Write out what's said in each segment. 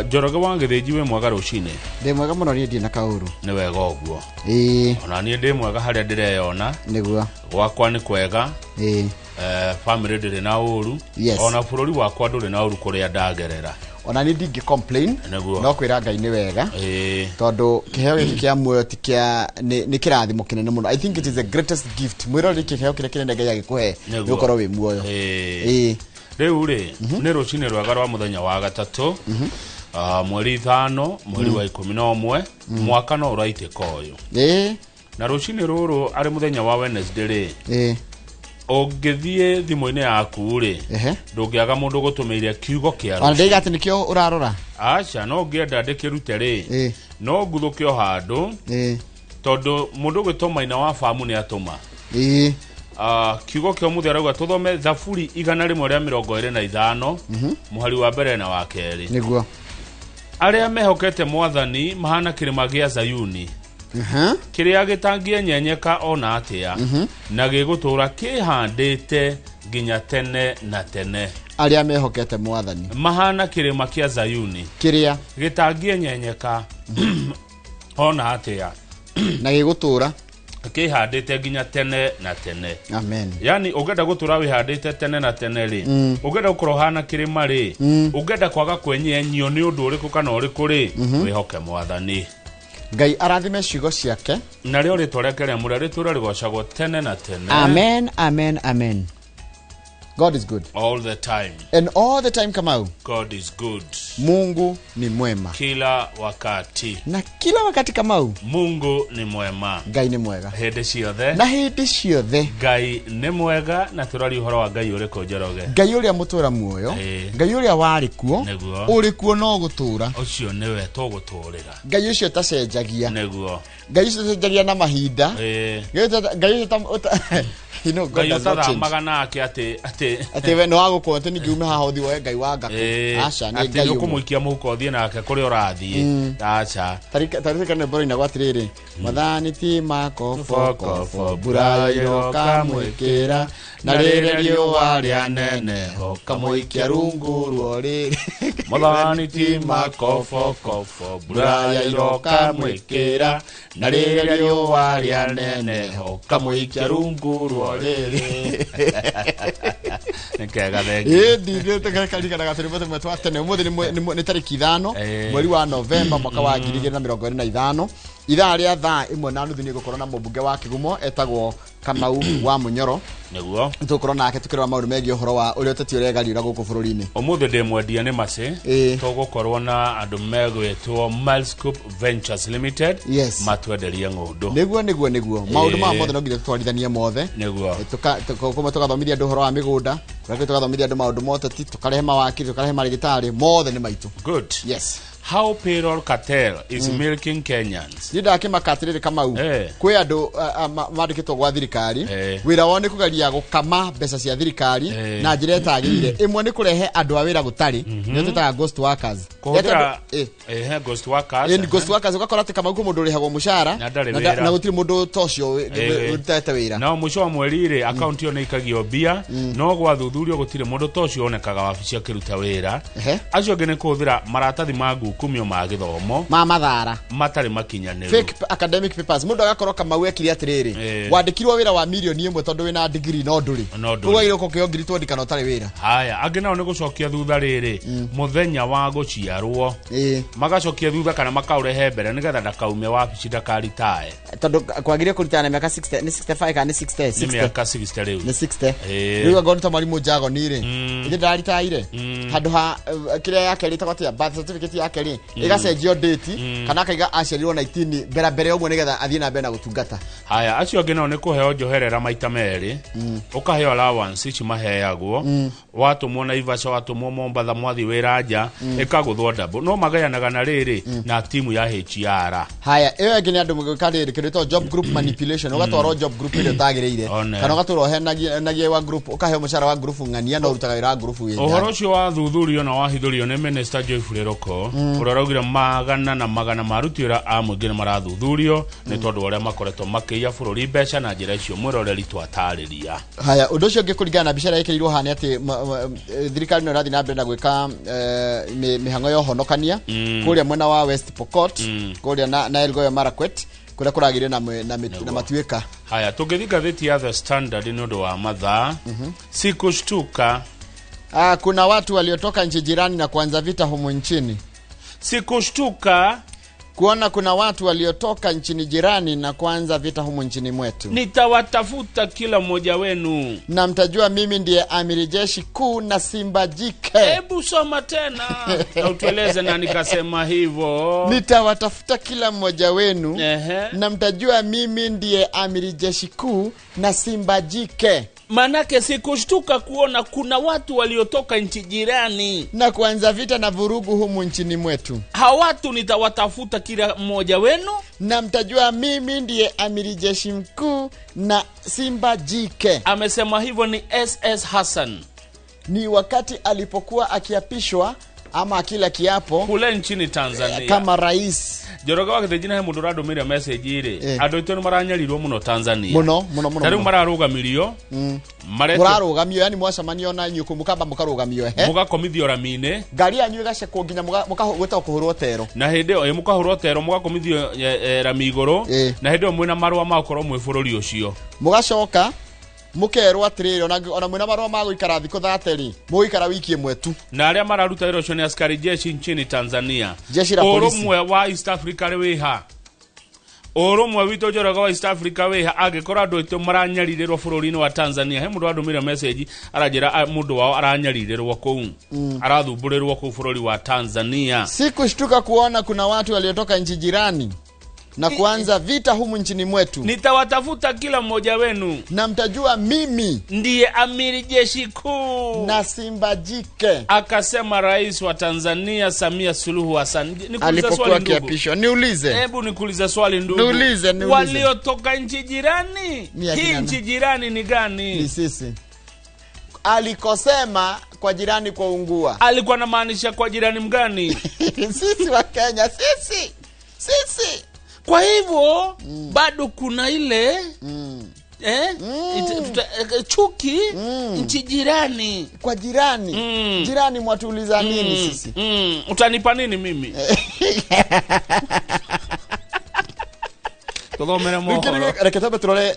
Njoroge wa Gĩthĩnji, wĩ mwega rũcinĩ? Ndĩ mwega mũno niĩ, ndirĩ na kaũru. Nĩ wega ũguo. Ĩĩ. Ona niĩ ndĩ mwega harĩa ndĩreyona. Gwakwa nĩ kwega. Family ndĩrĩ na ũru. Ona bũrũri wakwa ndũrĩ na ũru kũrĩa ndagerera. Ona niĩ ndingĩ complain. No kwĩra Ngai nĩ wega, tondũ kĩheo gĩkĩ kĩa muoyo ti kĩa nĩ kĩrathimo kĩnene mũno. I think it is the greatest gift. Mwĩroreri, kĩheo kĩrĩa kĩnene Ngai agĩkũhe nĩ gũkorwo wĩ muoyo. Ĩĩ. Rĩu rĩ, nĩ rũcinĩ rwega rwa mũthenya wa gatatũ, mweri 5, mweri wa 11, mwaka no ũraitĩka ũyũ. Na rũcinĩ rũrũ, arĩ mũthenya wa Wednesday rĩ, ũngĩthiĩ thimũ-inĩ yaku rĩ, ndũngĩaga mũndũ gũtũmĩire kiugo kĩa Ona rũcinĩ. Ndĩiga atĩ nĩkĩo ũrarora. Aca, no ũngĩenda ndĩkĩrute rĩ, no nguthũke o handũ, tondũ mũndũ ũgwĩtwo Maina wa Famu nĩ atũma. Kiugo kĩa ũmũthĩ arauga tũthome Thaburi 125, mũhari wa mbere na wa kerĩ. Arĩa mehokete Mwathani mahana kĩrĩma gĩa Zayuni, kĩrĩa gĩtangĩenyenyeka ona atĩa, na gĩgũtũũra kĩhandĩte nginya tene na tene. Arĩa mehokete Mwathani mahana kĩrĩma kĩa Zayuni, kĩrĩa gĩtangĩenyenyeka ona atĩa, na gĩgũtũũra kĩhandĩte nginya tene na tene. Amen. Yani ũngĩenda gũtũra wĩhandĩte tene na tene rĩ, ũngĩenda gũkorwo ũhana kĩrĩma rĩ, ũngĩenda kwaga kwenyenyio nĩ ũndũ ũrĩkũ kana ũrĩkũ rĩ, wĩhoke Mwathani. Ngai arathime ciugo ciake. Narĩo rĩtwa rĩake rĩamũre rĩtũre rĩgocagwo tene na tene. Amen, amen, amen. God is good all the time. And all the time, Kamau. God is good. Mungu ni mwema kila wakati. Na kila wakati, Kamau. Mungu ni mwema. Ngai nĩ mwega hĩndĩ ciothe. Na hĩndĩ ciothe. Ngai nĩ mwega. Na tũraria ũhoro wa Ngai ũrĩkũ, Njoroge? Ngai ũrĩa mũtũra muoyo. Ngai ũrĩa warĩ kuo, ũrĩ kuo no gũtũra. Ũcio nĩwe tũgũtũrĩra. Ngai ũcio ũtacenjagia. Ngai ũcio ũtacenjagia na mahinda. Ngai ũcio God Ngai does not change. ũtathamaga nake atĩ Atĩ we nĩ wagũkũ atĩ ningĩ ume haha ũthiĩ woe Ngai wa ngakũ. Aca, nĩ atĩ Ngai nĩ ũmwe. ũkũmũikia mũhuko ũthiĩ nake kũrĩa ũrathiĩ, aca. Tarĩka nĩ mboro inagwo atĩrĩrĩ, Mwathani ti makobokobo, mbura iroka mwĩkĩra, na rĩrĩa riũa rĩa neneho kamũikia rungu ruo rĩrĩ. Mwathani ti makobokobo, mbura iroka mwĩkĩra, na rĩrĩa riũa rĩa neneho kamũikia rungu ruo rĩrĩ. Nĩ kega, thengi. Ĩĩ, ndikaririkanaga tũrĩmbo tũmwe twa tene. Ũmũthĩ nĩ tarĩki 5, mweri wa Novemba, mwaka wa 2025. Ithaa rĩa thaa 1:30 nĩ gũkorwo na mũmbunge wa Kĩgumo etagwo Kamau wa Mũnyoro. Tũgũkorwo nake tũkĩrora maũndũ megiĩ ũhoro wa ũrĩa ũteti ũregariũra gũkũ bũrũri-inĩ. Ũmũthĩ ndĩ mwendia nĩ macĩ. Tũgũkorwo na andũ megwĩtwo Milescope Ventures Limited, matwenderie ng'ũndũ. Nĩguo maũndũ maya mothe no nginya tũtwarithanie mothe. Kũmwe tũgathomithia andũ ũhoro wa mĩgũnda, kũrĩa kũngĩ tũgathomithia andũ maũndũ ma ũteti, tũkarehe mawakiri, tũkarehe marĩgĩtarĩ, mothe nĩ maitũ. Good. How payroll cartel is milking Kenyans. Niĩ ndakĩmaka atĩrĩrĩ, Kamau, kwĩ andũ mandĩkĩtwo gwa thirikari, wĩra wao nĩ kũgeria gũkama mbeca cia thirikari na njĩra ĩtagĩrĩire. Ĩmwe nĩ kũrehe andũ a wĩra gũtarĩ, nĩo twĩtaga ghost workers. Kũhũthĩra Ĩtandũ ghost workers. Ĩni ghost workers, ũgakora atĩ, Kamau, kwĩ mũndũ ũrĩhagwo mũcara Na ndarĩ na wĩra. Na gũtirĩ mũndũ ta ũcio ũrutĩte wĩra. Na mũico wa mweri rĩ, akaunti ĩyo nĩ ikagio mbia, no gwathuthurio gũtirĩ mũndũ ta ũcio wonekaga wabici akĩruta wĩra. Acio angĩ nĩ kũhũthĩra maratathi ma ngukumio ma gĩthomo ma mathara matarĩ makinyanĩru. Fake academic papers. Mũndũ agakorwo, Kamau, ekire atĩrĩrĩ, wandĩkirwo wĩra wa mirioni 1 tondũ wĩna degree no ndũrĩ. No ndũrĩ. Ũgagĩrĩrwo kũkĩo ngiri 20 kana ũtarĩ wĩra. Haya, angĩ nao nĩ gũcokia thutha rĩrĩ mũthenya wa gũciarwo, magacokia thutha kana makaũrehe mbere nĩgetha ndakaume wabici, ndakaritae. Tondũ kwagĩrĩire kũrutana na mĩaka 60, nĩ 65 kana nĩ 60? Nĩ 60. mĩaka 60 rĩu. Nĩ 60. Rĩu angorwo nĩ ta mwarimũ Njagoni rĩ, ithe ndaritaire, handũ ha kĩrĩa yake rĩtagwo atĩa, birth certificate yake rĩ, ĩgacenjio date kana akaiga aciarirwo 19 mbere mbere ũguo nĩgetha athiĩ na mbere na gũtungata. Haya, acio angĩ nao nĩ kũheo njoherera maita merĩ, ũkaheo allowance ici maheagwo watũmwo Naivasha, watũmwo Mombatha, mwathiĩ wĩra nja, ĩkagũthwo double, no magayanaga na rĩrĩ na timu ya HR. Haya, ĩyo ĩngĩ nĩ andũ gwĩka rĩrĩ kĩndũ. Ĩtagwo job group manipulation. Ũgatwarwo job group ĩrĩa ũtagĩrĩire, kana ũgatwarwo henagie wa group, ũkaheo mũcara wa group ng'ania no ũrutaga wĩra wa group wĩ Ũhoro ũcio wathuthurio na wahithũrio nĩ Minister Joyce Roko, ũrĩa ũraugire magana na magana ma aruti wĩra a mũingĩ nĩ marathuthurio nĩ tondũ wa ũrĩa makoretwo makĩiya bũrũri mbeca na njĩra icio mwĩroreri twatarĩria. Haya, ũndũ ũcio ũngĩ kũringana na mbica ĩrĩa ĩkĩrirwo haha nĩ atĩ thirikari no ĩrathiĩ na mbere na gwĩka mĩhang'o ya ũhonokania kũrĩa mwena wa West Pokot, kũrĩa na Elgeyo Marakwet, kũrĩa kũragĩire na matuĩka. Haya, tũngĩthiĩ ngathĩti ya The Standard nĩ ũndũ wa mathaa. Sikushtuka. Kuna watu waliotoka nchi jirani na kuanza vita humu nchini. Sikushtuka kuona kuna watu waliotoka nchini jirani na kuanza vita humu nchini mwetu. Nitawatafuta kila mmoja wenu na mtajua mimi ndiye amiri jeshi kuu na simba jike. Hebu soma tena na utueleze nani kasema hivyo. Nitawatafuta kila mmoja wenu na mtajua mimi ndiye amiri jeshi kuu na simba jike. Manake sikushtuka kuona kuna watu waliotoka nchi jirani na kuanza vita na vurugu humu nchini mwetu. Hawa watu nitawatafuta kila mmoja wenu na mtajua mimi ndiye amiri jeshi mkuu na simba jike. Amesema hivyo ni SS Hassan. Ni wakati alipokuwa akiapishwa ama akila kiapo kule nchini Tanzania kama rais. Njoroge wa Gĩthĩnji he mũndũ ũrandũmĩire message rĩ, andũ aitũ nĩ maranyarirwo mũno Tanzania. Mũno mũno mũno. Ta rĩu mararũgamirio. Mũrarũgamio, yani mwacemanio na inyuĩ kũu mũkamba mũkarũgamio ehe. Mũgakomithio rami-inĩ. Ngari yanyu ĩgacekwo nginya gwĩtagwo kũhũrwo tero. Na hĩndĩ ĩyo mũkahũrwo tero, mũgakomithio rami igũrũ, na hĩndĩ ĩyo mwĩna marũa ma gũkorwo mwĩ bũrũri ũcio. Mũgacoka mukerwo atiriri ona mwina marũa ma gũikara thikũ 30 mũgũikara wiki ĩmwe tu. Na arĩa mararuta wĩra ũcio nĩ askari jeshi nchini Tanzania. Jeshi la polisi. Ũrũmwe wa East Africa rĩ wĩha? Ũrũmwe witũ Njoroge wa East Africa wĩha angĩkorwo andũ aitũ maranyarirĩrwo bũrũri-inĩ wa Tanzania? He mũndũ wandũmĩire message aranjĩra mũndũ wao aranyarirĩrwo kũu, arathumbũrĩrwo kũu bũrũri wa Tanzania. Sikushtuka kuona kuna watu waliotoka nchi jirani na kuanza vita humu nchini mwetu. Nitawatafuta kila mmoja wenu na mtajua mimi ndiye amiri jeshi kuu na simba jike, akasema rais wa Tanzania Samia Suluhu Hassan. Alipokuwa akiapishwa. Niulize. Hebu nikuulize swali ndugu. Niulize. Waliotoka nchi jirani, hii nchi jirani ni gani? Ni sisi. Alikosema kwa jirani kwa ungua. Alikuwa anamaanisha kwa jirani mgani? Sisi wa Kenya, sisi. Sisi. Kwa hivyo bado kuna ile chuki nchi jirani kwa jirani. Jirani mwatuuliza nini sisi? Utanipa nini mimi? Tuthomere mohoro. Reke twambe turore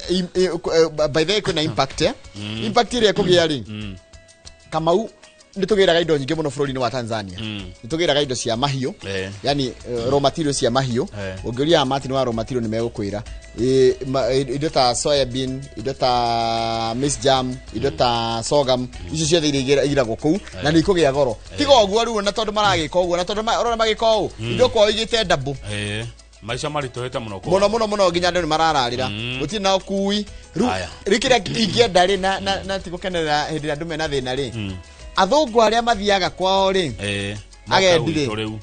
by the way kuna impact impact ĩrĩa ĩkũgĩa rĩ, Kamau nĩtũgĩraga indo nyingĩ mũno bũrũri-inĩ wa Tanzania. Nĩtũgĩraga indo cia mahiũ, yani raw material cia mahiũ. Ũngĩũria Martin wa raw material nĩ megũkwĩra indo ta soya bean, indo ta maize jam, indo ta sorghum, icio ciothe iria igĩragwo kũu na nĩ ikũgĩa goro. Tiga ũguo rĩu na tondũ maragĩka ũguo na tondũ ũrona magĩka ũũ indo kwao igĩte double. Maisha maritũhĩte mũno kwao. Mũno mũno mũno nginya andũ nĩ marararĩra. Gũtirĩ na ũkui. Rĩu kĩrĩa ingĩenda rĩ na ti gũkenerera hĩndĩ ĩrĩa andũ mena thĩna rĩ, athũngũ arĩa mathiaga kwao rĩ, agendi rĩ,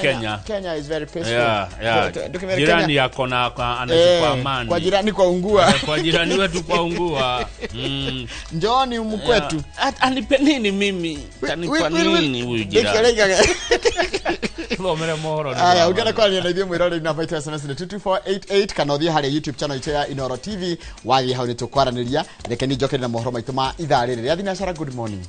Kenya. Kenya is very peaceful. Jirani yako na anaishi kwa amani. Kwa jirani kwa ungua. Kwa jirani wetu kwa ungua. Njooni humu kwetu. Anipe nini mimi? Tanipa nini huyu jirani? Thomere mohoro. Aya, ũngĩenda kwaria na ithuĩ mwĩroreri namba itũ ya SMS nĩ 22488 kana ũthiĩ harĩa YouTube channel itũ ya Inooro TV, wathiĩ hau nĩtũkwaranĩria. Reke niĩ njoke na mohoro maitũ ma ithaa rĩrĩ rĩa thinacara. Good morning.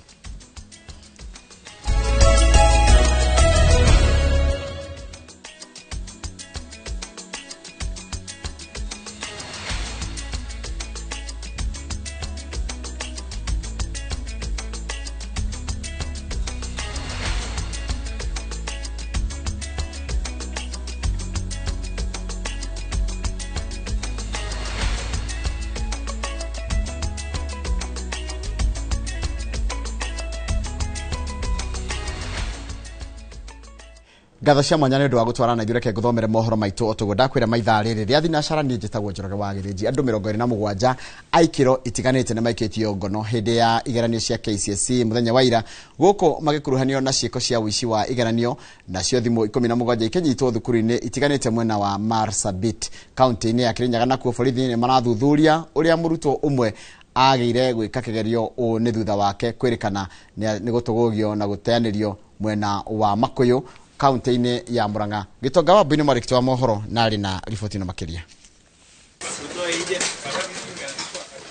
Ngatho cia mwanya nĩ ũndũ wa gũtwarana ithuĩ, reke ngũthomere mohoro maitũ o tũguo ndakwĩra maithaa rĩrĩ rĩa thinacara. Niĩ njĩtagwo Njoroge wa Gĩthĩnji. Andũ 27 a ikĩro itiganĩte nĩ maikĩtio ngono hĩndĩ ya igeranio cia KCSE mũthenya wa ira, gũkũ magĩkuruhanio na ciĩko cia ũici wa igeranio. Nacio thimũ 17 ikĩnyitwo thukuru-inĩ itiganĩte mwena wa Marsabit, kaunti-inĩ ya Kirinyaga. Nakuo borithi nĩ marathuthuria ũrĩa mũrutwo ũmwe agĩire gwĩka kĩgerio ũũ nĩ thutha wake kwĩrĩkana nĩ gũtũgũgio na gũteanĩrio mwena wa Makuyu, kaunti-inĩ ya Murang'a. Gĩtonga wa Mbui nĩ mwandĩki wa mohoro na arĩ na riboti ĩno makĩria.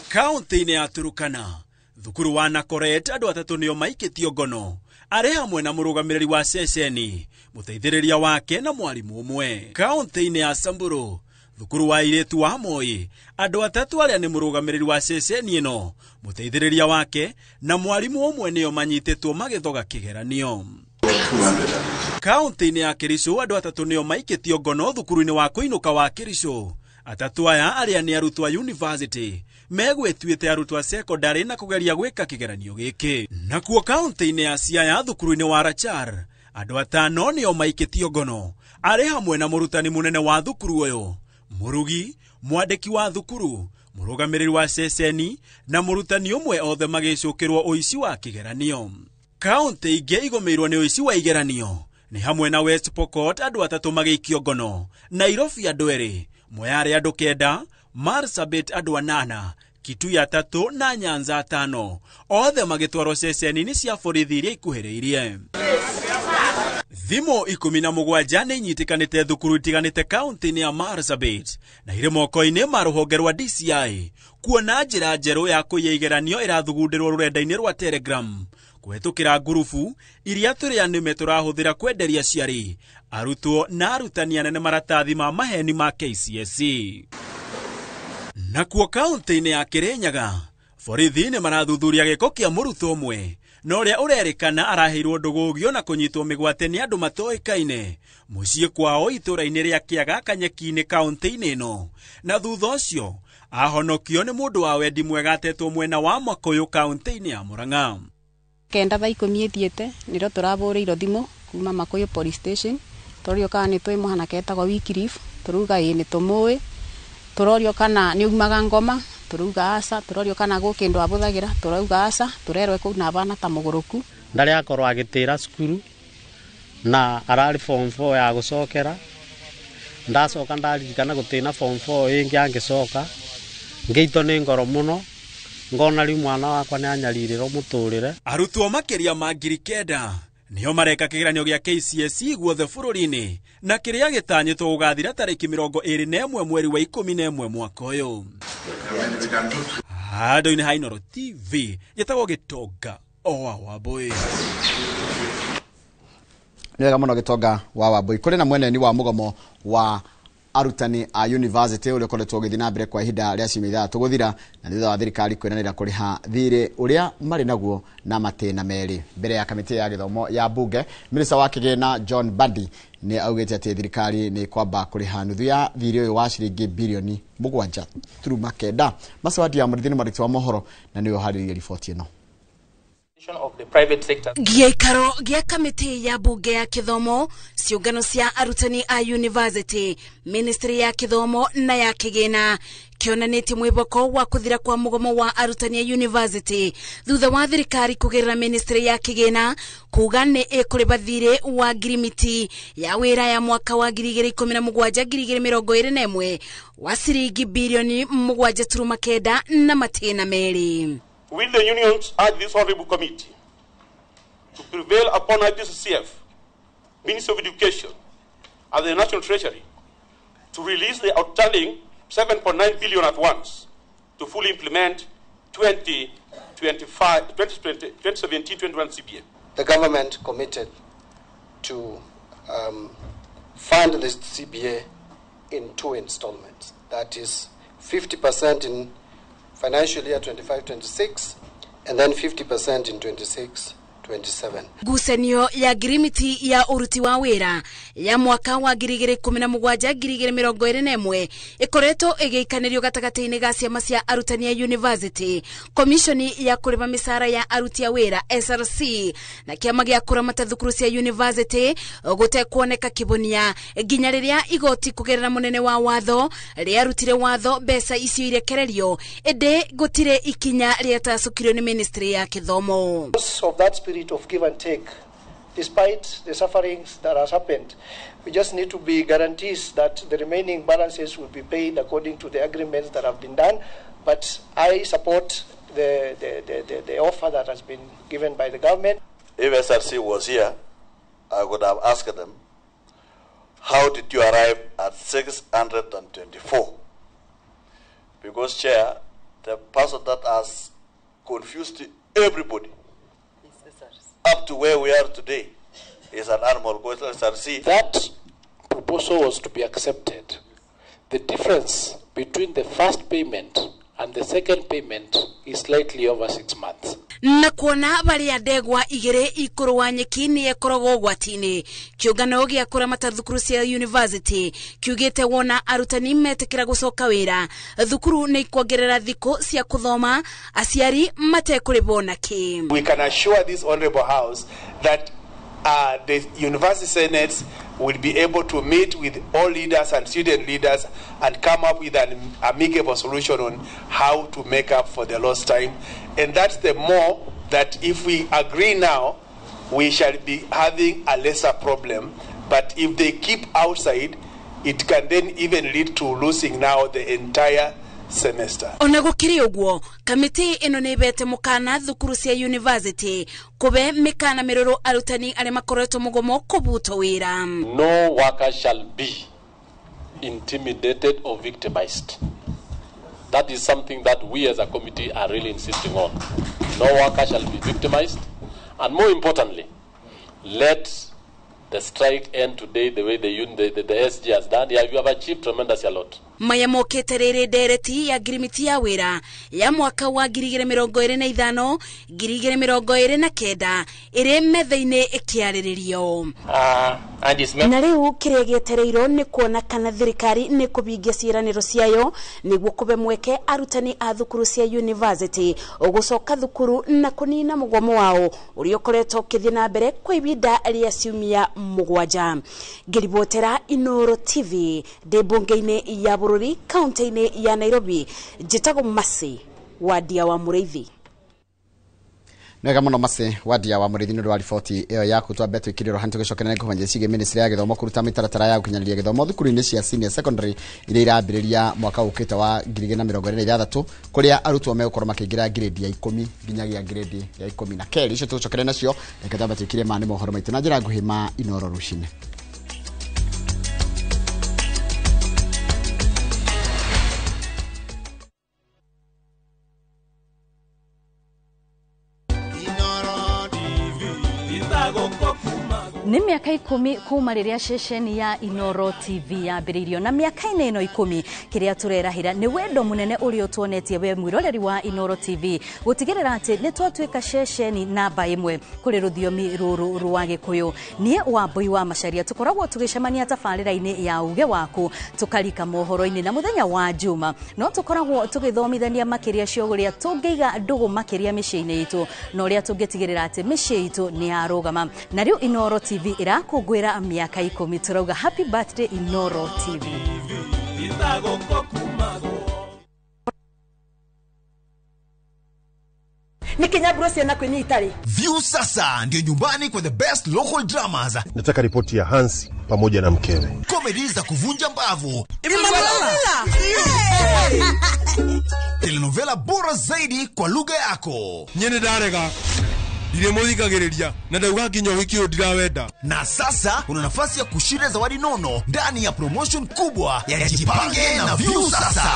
Kaunti-inĩ ya Turukana, thukuru wa Nakoret, andũ atatũ nĩo maikĩtio ngono, arĩ hamwe na mũrũgamĩrĩri wa ceceni, mũteithĩrĩria wake na mwarimũ ũmwe. Kaunti-inĩ ya Samburu, thukuru wa airĩtu wa Moi, andũ atatũ arĩa nĩ mũrũgamĩrĩri wa ceceni ĩno, mũteithĩrĩria wake na mwarimũ ũmwe nĩo manyitĩtwo magĩthoga kĩgeranio. Kaunti-inĩ ya Kericho, andũ atatũ nĩo maikĩtio ngono thukuru-inĩ wa kũinũka wa Kericho. Atatũ aya arĩa nĩ arutwo a university megwĩtuĩte arutwo a secondary na kũgeria gwĩka kĩgeranio gĩkĩ. Nakuo kaunti-inĩ ya Siaya, thukuru-inĩ wa Rachar, andũ atano nĩo maikĩtio ngono, arĩ hamwe na mũrutani mũnene wa thukuru ũyũ, mũrugi, mwandĩki wa thukuru, mũrũgamĩrĩri wa ceceni na mũrutani ũmwe, othe magĩcũkĩrwo ũici wa kĩgeranio. Kaunti ingĩ igũmĩirwo nĩ ũici wa igeranio nĩ hamwe na West Pokot, andũ atatũ magĩikio ngono, Nairobi andũ erĩ, Moyale andũ 9, Marsabit andũ 8, Kitui atatũ na Nyanza 5, othe magĩtwarwo ceceni-inĩ cia borithi iria ikuhĩrĩirie. Thimũ 17 nĩ inyitĩkanĩte thukuru itiganĩte kaunti-inĩ ya Marsabit na irĩ moko-inĩ ma rũhonge rwa DCI, kuona njĩra njerũ ya kũiya igeranio ĩrathugundĩrwo rũrenda-inĩ rwa Telegram kũhetũkĩra ngurubu iria tũrĩa nĩme tũrahũthĩra kwenderia aciari, arutwo na arutani anene maratathi ma maheni ma KCSE. Nakuo kaunti-inĩ ya Kirinyaga, borithi nĩ marathuthuria gĩko kĩa mũrutwo ũmwe na ũrĩa ũrerĩkana araheirwo ndũgũgio na kũnyitwo mĩgwate nĩ andũ matoĩkaine mũciĩ kwao itũũra-inĩ rĩa Kĩaga Kanyeki-inĩ, kaunti-inĩ ĩno, na thutha ũcio ahonokio nĩ mũndũ wa wendi mwega atetwo mwena wa Makuyu, kaunti-inĩ ya Murang'a. 9 thaa 10 ĩthiĩte nĩrĩo tũrabũrĩirwo thimũ kuma Makuyu police station, tũrorio kana nĩ tũĩ mwanake etagwo Wycliffe, tũrauga ĩĩ nĩ tũmũĩ, tũrorio kana nĩ aumaga ngoma, tũrauga aca, tũrorio kana gwĩ kĩndũ abũthagĩra, tũrauga aca, tũrerwo kũu na abana ta mũgũrũku. Ndarĩ akorwo agĩtĩra cukuru na ararĩ form 4 ya gũcokera, ndacoka ndaririkana gũtĩna form 4 ĩngĩ angĩcoka, ngĩitwo nĩ ngoro mũno, ngona rĩu mwana wakwa nĩ anyarirĩrwo mũtũrĩre. Arutwo makĩria ma 9,000 nĩo mareka kĩgeranio gĩa KCSE guothe bũrũri-inĩ, na kĩrĩa gĩtanyĩtwo gũgathira tarĩki 21 mweri wa 11 mwaka ũyũ. Handũ-inĩ ha Inooro TV, njĩtagwo Gĩtonga o Wambui. Nĩ wega mũno, Gĩtonga wa Wambui. Kũrĩ na mweneni wa mũgomo wa arutani a university ũrĩa ũkoretwo ũgĩthiĩ na mbere kwa ihinda rĩa ciumia 6 gũthira, na thutha wa thirikari kwĩranĩra kũrĩha thirĩ ũrĩa marĩ naguo na matĩna merĩ. Mbere ya kamĩtĩ ya gĩthomo ya bunge, minista wa kĩgĩna John Mbadi nĩ augĩte atĩ thirikari nĩ kwamba kũrĩha nuthu ya thirĩ ũyũ wa ciringi birioni 7.9. Macawadi ya Mũrĩithi nĩ mwandĩki wa mohoro na nĩwe ũharĩrĩirie riboti ĩno. Gĩikaro gĩa kamĩtĩ ya bunge ya gĩthomo, ciũngano cia arutani a university, ministry ya gĩthomo na ya kĩgĩna kĩonanĩtie mwĩhoko wa kũthira kwa mũgomo wa arutani a university thutha wa thirikari kũgerera ministry ya kĩgĩna kuga nĩ ĩkũrĩba thirĩ wa ngirimiti ya wĩra ya mwaka wa 2017 2021 wa ciringi birioni 7.9 na matĩna merĩ. Will the unions urge this honorable committee to prevail upon IPCCF, Ministry of Education, and the National Treasury to release the outstanding 7.9 billion at once to fully implement 2017-21 CBA? The government committed to fund this CBA in 2 installments. That is 50% in financial year 25-26 and then 50% in 26-27. 27. Ngucanio ya ngirimiti ya uruti wa wira ya mwaka wa 2017 2021 ikoretwo igĩikanĩrio gatagatĩ-inĩ ga ciama cia arutani a university, komishoni ya kũrĩma mĩcara ya aruti a wĩra SRC na kĩama gĩa kũramata thukuru cia university gũtekuoneka kĩbonia nginya rĩrĩa igoti kũgerera mũnene wa watho rĩarutire watho mbeca icio irekererio, ĩndĩ gũtirĩ ikinya rĩatacũkirio nĩ ministry ya gĩthomo. Of that spirit of give and take, despite the sufferings that has happened, we just need to be guarantees that the remaining balances will be paid according to the agreements that have been done. But I support the offer that has been given by the government. If SRC was here, I would have asked them, how did you arrive at 624? Because, Chair, the person that has confused everybody up to where we are today is an animal called SRC. That proposal was to be accepted. The difference between the first payment and the second payment is slightly over 6 months. Na kuona baria ndegwa igĩrĩ ikũrũa nyeki nĩ ĩkoragwo ũgwati-inĩ, kĩũngano gĩa kũramata thukuru cia university kiugĩte wona arutani metĩkĩra gũcoka wĩra, thukuru nĩ ikuongerera thikũ cia kũthoma aciari matekũrĩhwo nakĩ. We can assure this honorable house that the university senates will be able to meet with all leaders and student leaders and come up with an amicable solution on how to make up for the lost time. And that's the more that if we agree now, we shall be having a lesser problem. But if they keep outside, it can then even lead to losing now the entire semester. Ona gukiri uguo kamiti ino ni ibete mukana thukuru cia university kube mikana miroro arutani aria makoretwo mugomo kubutwo wira. No worker shall be intimidated or victimized. That is something that we as a committee are really insisting on. No worker shall be victimized, and more importantly, let the strike end today the way the SG has done. Yeah, you have achieved tremendously a lot. Maya mokĩte rĩrĩ ndereti ya ngirimiti ya wĩra ya mwaka wa 2025 2029 ĩrĩ metha-inĩ ĩkĩarĩrĩrio. Na rĩu kĩrĩa gĩetereirwo nĩ kuona kana thirikari nĩ kũhingia ciĩranĩro ciayo nĩguo kũbe mweke arutani a thukuru cia university gũcoka thukuru na kũnina mũgomo wao ũrĩa ũkoretwo ũkĩthiĩ na mbere kwa ihinda rĩa ciumia 7. Ngĩribotera Inooro TV ndĩ mbunge-inĩ ya bũrũri kaunti-inĩ ya Nairobi, njĩtagwo Mercy Wadia wa Mũrĩithi. Nega muno Mercy Wadia wa Mũrĩithi nĩ wa riboti ĩyo yaku. Twambe twĩkĩrĩrwo hantu gĩcokera nĩ kũmenya ciĩgiĩ ministry ya gĩthomo kũruta mĩtaratara ya gũkinyanĩria gĩthomo thukuru-inĩ cia senior secondary iria irambĩrĩria mwaka ũkĩte wa 2026 kũrĩa arutwo megũkorwo makĩingĩra grade ya 10 nginyagia grade ya 12. Icio tũgũcokera nacio, reke twambe twĩkĩre ma nĩ mohoro maitũ na njĩra nguhĩ ma Inooro rũcinĩ. Nĩ mĩaka 10 kuma rĩrĩa ceceni ya Inooro TV yambĩrĩirio, na mĩaka-inĩ ĩno 10 kĩrĩa tũrerahĩra nĩ wendo mũnene ũrĩa ũtuonetie we mwĩroreri wa Inooro TV gũtigĩrĩra atĩ nĩ twatuĩka ceceni namba 1 kũrĩ rũthiomi rũrũ rwa Gĩkũyũ. Niĩ Wambui wa Macharia tũkoragwo tũgĩcemania tabarĩra-inĩ ya uge waku tũkarika mohoro-inĩ, na mũthenya wa Juma no tũkoragwo tũgĩthomithania makĩria cia ũrĩa tũngĩiga ndũgũ makĩria mĩciĩ-inĩ itũ na ũrĩa tũngĩtigĩrĩra atĩ mĩciĩ itũ nĩ yarũgama. Na rĩu Inooro TV irakũngũĩra mĩaka 10, tũrauga happy birthday Inooro TV. View sasa ndio nyumbani kwa the best local dramas. Nataka ripoti ya Hansi pamoja na mkewe. Comedy za kuvunja mbavu. Telenovela bora zaidi kwa lugha yako. Nyene darega. Na Na sasa una nafasi ya kushinda zawadi nono ndani ya promotion kubwa ya Jipange na View Sasa.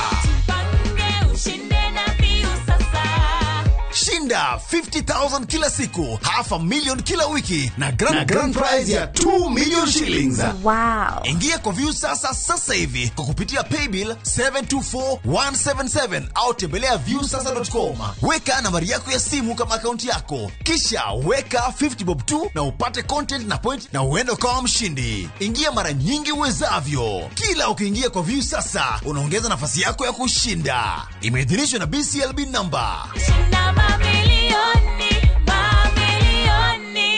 Shinda Shinda 50,000 kila siku, 500,000 kila wiki na grand prize ya 2 million shillings. Wow. Ingia kwa Viusasa sasa hivi kwa kupitia paybill 724177 au tembelea viusasa.com. Weka nambari yako ya simu kama akaunti yako, kisha weka 50 bob tu na upate content na point na uende ukawa mshindi. Ingia mara nyingi uwezavyo. Kila ukiingia kwa Viusasa unaongeza nafasi yako ya kushinda. Imeidhinishwa na BCLB number. Shinda mamilioni, mamilioni.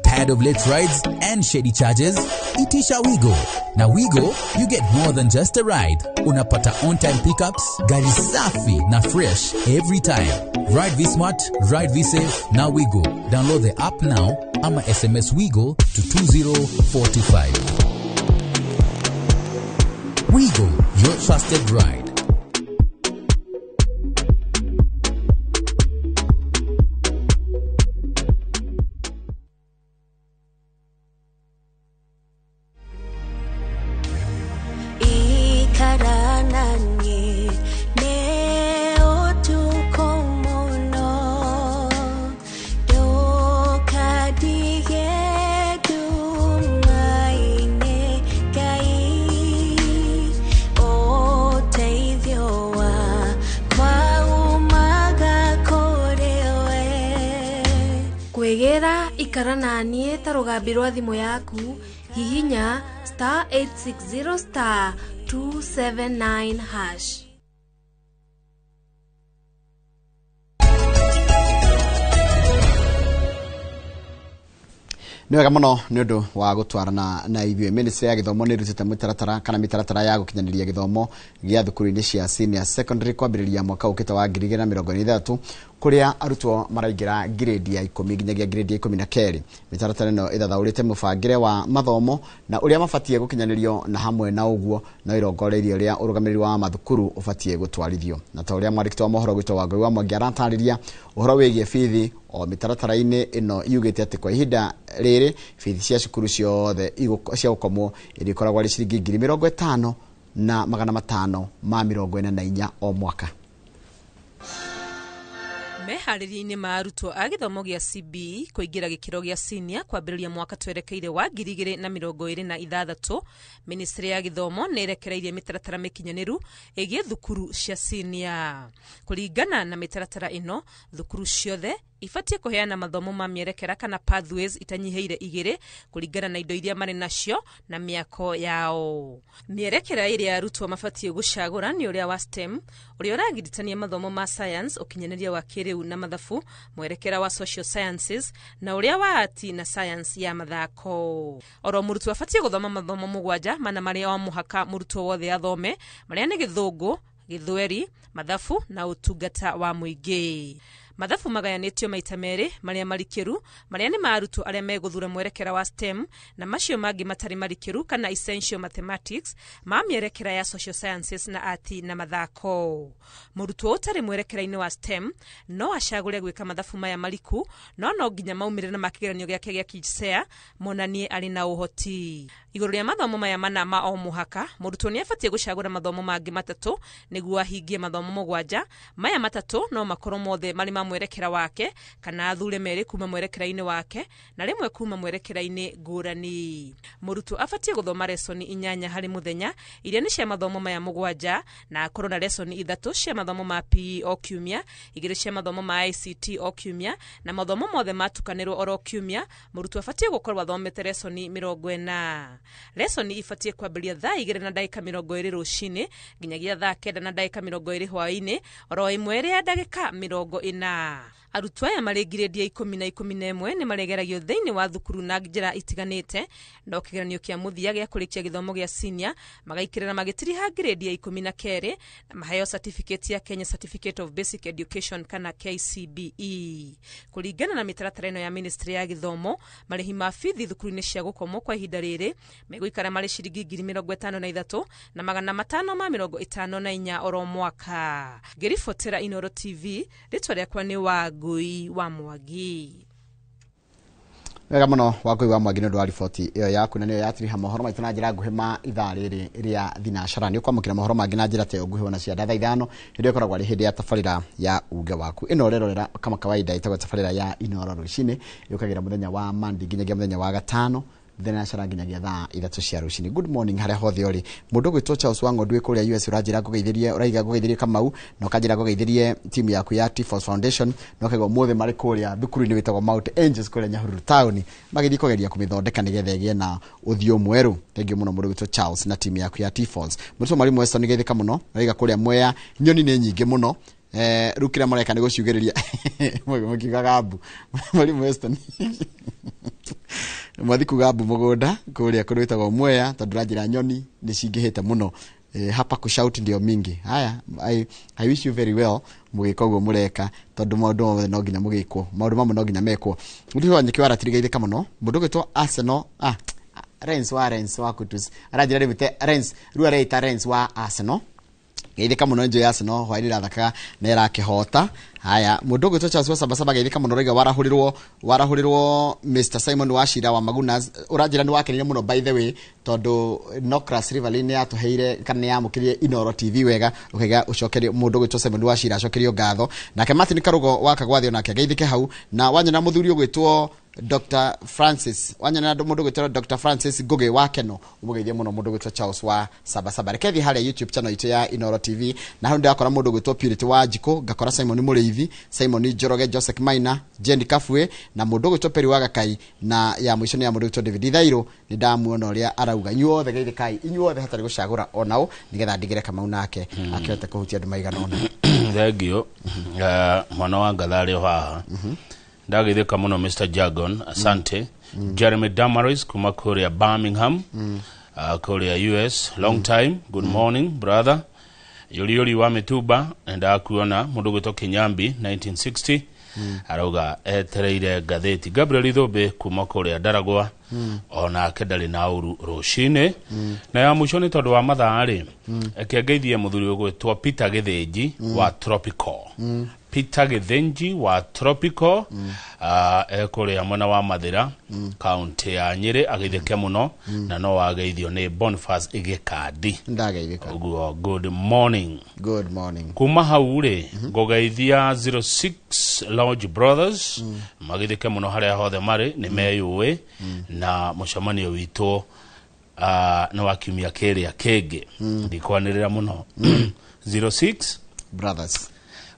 Tired of late rides and shady charges? Itisha Wigo. Na Wigo, you get more than just a ride. Unapata on-time pickups, gari safi na fresh every time. Ride V-Smart, ride V-Safe, na Wigo. Download the app now ama SMS Wigo to 20425. Wigo, your trusted ride. Kwĩgĩra ikara na niĩ ta rũgambi rwa thimũ yaku, hihinya *860 *279#. Nĩ wega mũno nĩ ũndũ wa gũtwarana na ithuĩ. Ministry ya gĩthomo nĩ ĩrutĩte mũtaratara kana mĩtaratara ya gũkinyanĩria gĩthomo gĩa thukuru-inĩ cia senior secondary kwambĩrĩria mwaka ũkĩte wa 2023 kũrĩa arutwo maraingĩra grade ya 10 nginyagia grade ya 12. Mĩtaratara ĩno ĩthathaũrĩte mũbangĩre wa mathomo na ũrĩa mabatiĩ gũkinyanĩrio, na hamwe na ũguo no ĩrongoreirie ũrĩa ũrũgamĩrĩri wa mathukuru ũbatiĩ gũtwarithio. Na ta ũrĩa mwandĩki wa mohoro gwitũ Wangũi wa Mwangi aratarĩria ũhoro wĩgiĩ bithi, o mĩtaratara-inĩ ĩno yugĩte atĩ kwa ihinda rĩrĩ bithi cia cukuru ciothe cia gũkomwo ĩrĩkoragwo arĩ ciringi 50,544 o mwaka. Meharĩria-inĩ ma arutwo a gĩthomo gĩa CBE kũingĩra gĩkĩro gĩa senior kwambĩrĩria mwaka twerekeire wa 2026, Ministry ya gĩthomo nĩ ĩrekereirie mĩtaratara mĩkinyanĩru ĩgiĩ thukuru cia senior. Kũringana na mĩtaratara ĩno, thukuru ciothe ibatiĩ kũheana mathomo ma mĩerekera kana pathways itanyihĩire 2 kũringana na indo iria marĩ nacio na mĩako yao. Mĩerekera ĩrĩa arutwo mabatiĩ gũcagũra nĩ ũrĩa wa STEM, ũrĩa ũragiritania mathomo ma science, ũkinyanĩria wa kĩrĩu na mathabu, mwerekera wa social sciences na ũrĩa wa art na science ya mathako. Oro mũrutwo abatiĩ gũthoma mathomo 7 mana marĩa o mũhaka mũrutwo wothe athome, marĩa nĩ Gĩthũngũ, Gĩthweri, mathabu na ũtungata wa mũingĩ. Mathabu magayanĩtio maita merĩ, marĩa marikĩru, marĩa nĩ ma arutwo arĩa megũthura mwerekera wa STEM, na macio mangĩ matarĩ marikĩru kana essential mathematics ma mĩerekera ya social sciences na art na mathako. Mũrutwo ũtarĩ mwerekera-inĩ wa STEM no acagũre gwĩka mathabu maya mariku, no nginya maumĩrĩra ma kĩgeranio gĩake gĩa KJSEA monanie arĩ na ũhoti. Igũrũ rĩa mathomo maya mana ma o mũhaka, mũrutwo nĩ abatiĩ gũcagũra mathomo mangĩ 3 nĩguo ahingie mathomo 7. Maya 3 no makorwo mothe marĩ ma mwerekera wake, kana athure 2 kuma mwerekera-inĩ wake na 1 kuma mwerekera-inĩ ngũrani. Mũrutwo abatiĩ gũthoma lesoni 8 harĩ mũthenya iria nĩ cia mathomo maya 7, na akorwo na lesoni 3 cia mathomo ma PE o kiumia, 2 cia mathomo ma ICT o kiumia, na mathomo mothe matukanĩrwo oro kiumia. Mũrutwo abatiĩ gũkorwo athomete lesoni 40. Lesoni ibatiĩ kwambĩrĩria thaa 2:20 rũcinĩ nginyagia thaa 9:20 hwaĩ-inĩ, oro 1:40. Arutwo aya marĩ ngirĩndi ya 10 na 11 nĩ maregeragio thĩinĩ wa thukuru na njĩra itiganĩte, no kĩgeranio kĩa mũthia gĩa kũrĩkia gĩthomo gĩa senior magaikĩrĩra magĩtiriha ngirĩndi ya 12 na maheo certificate ya Kenya Certificate of Basic Education kana KCBE. Kũringana na mĩtaratara ĩno ya Ministry ya gĩthomo, marĩhi ma bithi thukuru-inĩ cia gũkomwo kwa ihinda rĩrĩ megũikara marĩ ciringi 53,554 oro mwaka. Ngĩribotera Inooro TV, rĩtwa rĩakwa nĩ Wangũi wa Mwangi. Wega muno Wangũi wa Mwangi nĩ ũndũ wa riboti ĩyo yaku, na nĩyo yatiriha mohoro maitũ na njĩra nguhĩ ma ithaa rĩrĩ rĩa thinacara. Nĩ ũkwamũkĩra mohoro mangĩ na njĩra ta ĩyo nguhĩ ona cia 5:00, hĩndĩ ĩyo ĩkoragwo arĩ hĩndĩ ya tabarĩra ya uge waku. Ĩno ũrerorera kama kawaida ĩtagwo tabarĩra ya Inoro rũcinĩ, yũkagĩra mũthenya wa Monday nginyagia mũthenya wa gatano thinacara nginyagia 3:00 cia rũcinĩ. Good morning harĩa hothe ũrĩ. Mũndũ ũgwĩtwo Charles Wang'ondu wĩ kũrĩa US ũranjĩra ngũgeithĩrie, ũraiga ngũgeithĩrie Kamau, na ũkanjĩra ngũgeithĩrie timu yaku ya T-Force Foundation, na ũkaiga ũmũthĩ marĩ kũrĩa thukuru-inĩ wĩtagwo Mount Angels kũrĩa Nyahururu town, magĩthiĩ kũgeria kũmĩthondeka nĩgetha ĩgĩe na ũthiũ mwerũ. Thank you mũno mũndũ ũgwĩtwo Charles na timu yaku ya T-Force. Mũndũ Mwalimu Weston geithĩka mũno, ũraiga kũrĩa Mwea nyoni nĩ nyingĩ mũno. Rĩu kĩrĩa mareka nĩ gũciugĩrĩria mũkiugaga mbu. Mwalimu Weston mwathi kuga mbu mũgũnda kũrĩa kũndũ gwĩtagwo Mwea, tondũ ũranjĩra nyoni nĩ cingĩhĩte mũno. Hapa kushout ndio mingi. Haya, I wish you very well mũgĩka ũguo mũreka, tondũ maũndũ mothe no nginya mũgĩkwo, maũndũ mamwe no nginya mekwo. Mũndũ wa Nyeki wa Ratiri geithĩka mũno. Mũndũ ũgwĩtwo Arsenal, Renz wa Renz wa Kutus aranjĩra rĩu te Renz, rĩu areita Renz wa Arsenal. Geithĩka mũno njo ya Arsenal hwaĩ-inĩ ĩrathakaga na ĩrakĩhota. Haya, mũndũ ũgwĩtwo Charles wa Sabasaba geithĩka mũno, ũraiga warahũrĩrwo Mr Simon Wachira wa Magunas, ũranjĩra nĩ wakenire mũno by the way, tondũ Nocras River nĩ yatũheire kana nĩ yamũkĩrire Inoro TV wega, ũkaiga ũcokerio mũndũ ũgwĩtwo Simon Wachira acokerio ngatho. Nake Martin Karugo wa Kagwathio nake ageithĩke hau, na wanyona mũthuri ũgwĩtwo Dr. Francis, wanyona mũndũ ũgwĩtwo Dr. Francis Ngugi wa Keno, ũmũgeithie mũno mũndũ ũgwĩtwo Charles wa Sabasaba. Reke thiĩ harĩa YouTube channel itũ ya Inoro TV, na hau ndĩrakora mũndũ ũgwĩtwo Purity wa Njikũ, ngakora Simon Mũrĩithi, Simon Njoroge, Joseph Maina, Jenny Kafue, na mũndũ ũgwĩtwo Peri wa Gakai, na ya mũico nĩ ya mũndũ ũgwĩtwo David Thairũ. Nĩ ndamuona ũrĩa arauga. Inyuothe geithĩkai, inyuothe hatarĩ gũcagũra onao, nĩgetha ndigĩre Kamau nake akĩhote kũhutia andũ maigana ũna. Thank you. Mwana wa ngatha arĩ o haha. Ndageithĩka mũno Mr Jagon, asante. Jeremy Damaris kuma kũrĩa Birmingham, kũrĩa US, long time. Good morning brother. Yũri wa Mĩtumba nĩndakuona. Mũndũ ũgwĩtwo Kinyambi 1960 arauga etereire ngathĩti. Gabriel Ithũmbĩ kuma kũrĩa Ndaragwa, onake ndarĩ na ũru rũcinĩ. Na ya mũico nĩ tondũ wa mathaa rĩ, reke ngeithie mũthuri ũgwĩtwo Peter Gĩthĩnji wa Tropical. Peter Gĩthĩnji wa Tropical, ekũrĩa mwena wa Mathĩra, kaunti ya Nyĩrĩ, ageithĩke mũno, na no wageithio nĩ Boniface Igĩkandi. Ndageithĩka. Ũguo good morning. Good morning. Kuma hau rĩ, ngũgeithia 06 Lodge Brothers, magithĩke mũno harĩa hothe marĩ, nĩ meyũĩ, na mũcemanio witũ nĩ wa kiumia kĩrĩa kĩngĩ, ndikwanĩrĩra mũno. 06 Brothers.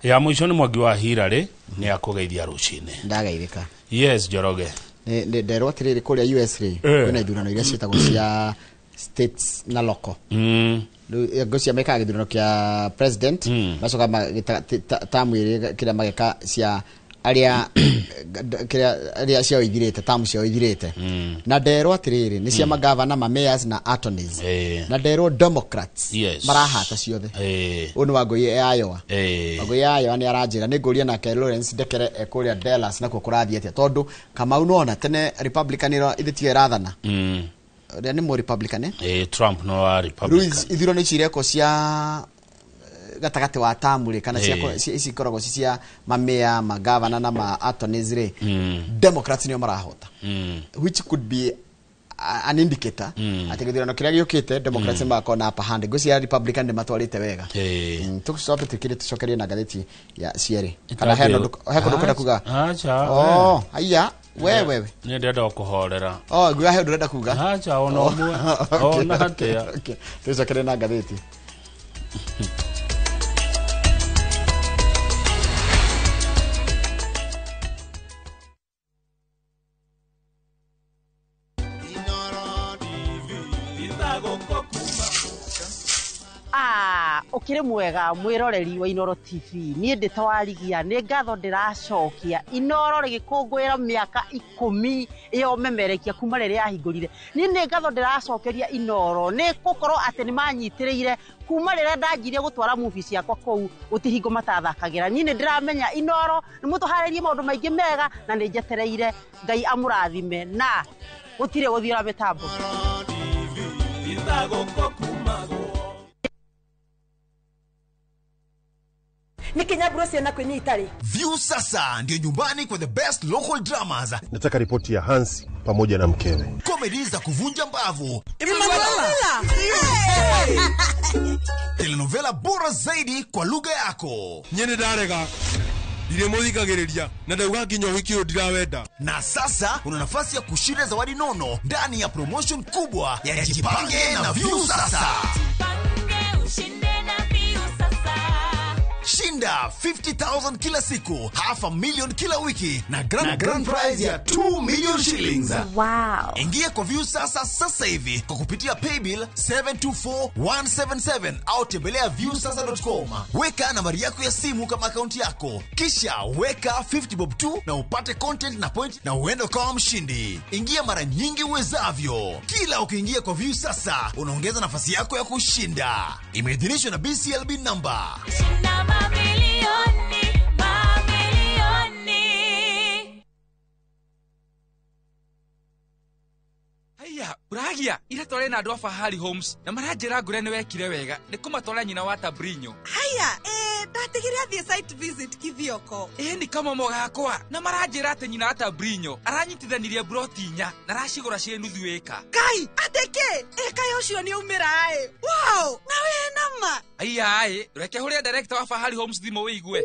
Ya mũico nĩ Mwangi wa Hirarĩ, nĩ akũgeithia rũcinĩ. Ndageithĩka. Yes, Njoroge. Nderwo atĩrĩrĩ, kũrĩa US rĩ, kwĩna ithurano iria ciĩtagwo cia states na local. Rĩu ngũcia mekaga gĩthurano kĩa president, macoka tamu ĩrĩ kĩrĩa mageka cia arĩa kĩrĩa arĩa ciao ithirĩte, tamu ciao ithirĩte. Na nderwo atĩrĩrĩ, nĩ cia magavana, ma mayors na attorneys, na nderwo Democrats marahata ciothe. Ũyũ nĩ Wangũi ya Iowa. Wangũi ya Iowa nĩ aranjĩra nĩ ngũria nake Lawrence Ndekere e kũrĩa Dallas nakuo kũrathiĩ atĩa, tondũ Kamau nona tene Republican ĩro ithe tiyo ĩrathana, ũrĩa nĩ mũ Republican, eh? Trump no wa Rĩu Republican. Ithurano ici irekwo cia gatagatĩ wa tamu rĩ, kana cia ici ikoragwo ci cia mamea, magavana na ma attorneys rĩ, Democrats nĩo marahota, which could be an indicator atĩ gĩthurano kĩrĩa gĩũkĩte Democrats magakorwo na upper hand. Ngwĩciria Republican nĩ matwarĩte wega. Tũcoke tũkĩrĩ tũcokerie na ngathĩti ya cierĩ, kana he kũndũ kwenda kuga? Acha. Oh, aya, we wewe. Nĩ ndĩrenda kũhorera. Oh, nguga he ũndũ ũrenda kuga. Acha, ona ũmwe. Ona atĩa. Okay. Tũcokerie na ngathĩti. Ũkĩrĩ mwega mwĩroreri wa Inoro TV, niĩ ndĩ ta warigia nĩ ngatho ndĩracokia Inoro rĩgĩkũngũĩra mĩaka 10 ĩyo memerekia kuma rĩrĩa yahingũrire. Niĩ nĩ ngatho ndĩracokeria Inoro nĩ gũkorwo atĩ nĩ manyitĩrĩire kuma rĩrĩa ndanjirie gũtwara movie ciakwa kũu, gũtihingo matathakagĩra. Niĩ nĩ ndĩramenya Inoro nĩ mũtũharĩrie maũndũ maingĩ mega, na nĩ njetereire Ngai amũrathime na gũtirĩ gũthiũra mĩtambo. Nĩkĩ nyambura ciana kwĩ itarĩ? View sasa ndio nyumbani kwa the best local dramas, Nataka ripoti ya Hansi pamoja na mkewe. Comedy za kuvunja mbavu, Emanuela! Telenovela bora zaidi kwa lugha yako. Nyene ndarega ndirĩmũthikagĩrĩria na ndauga nginya ũhiki ũyũ ndirawenda. Na sasa una nafasi ya kushinda zawadi nono ndani ya promotion kubwa ya Jipange na View Sasa. Shinda 50,000 kila siku, 500,000 kila wiki na grand prize ya 2 million shillings. Wow. Ingia kwa View Sasa sasa hivi kwa kupitia paybill 724177 au tembelea viewsasa.com. Weka nambari yako ya simu kama akaunti yako, kisha weka 50 bob tu na upate content na point na uende ukawa mshindi. Ingia mara nyingi uwezavyo. Kila ukiingia kwa View Sasa unaongeza nafasi yako ya kushinda. Imeidhinishwa na BCLB number. Mamilioni, mamilioni. Haya, uragia ira tware na andu a Fahari Homes na maranjira ngure ni wekire wega ni kumatwara nyina wa Tabrinyo. Haya, ndatigire athie site visit Kithioko. Ni kama mogakwa na maranjira ati nyina wa Tabrinyo aranyitithanirie broti inya na aracigura ciĩ nuthu ĩka. Kai, ateke ĩka ucio ni umira ĩ. Wow, na we nama. Aya ĩ, reke huria director wa Fahari Homes thimũ wĩigue.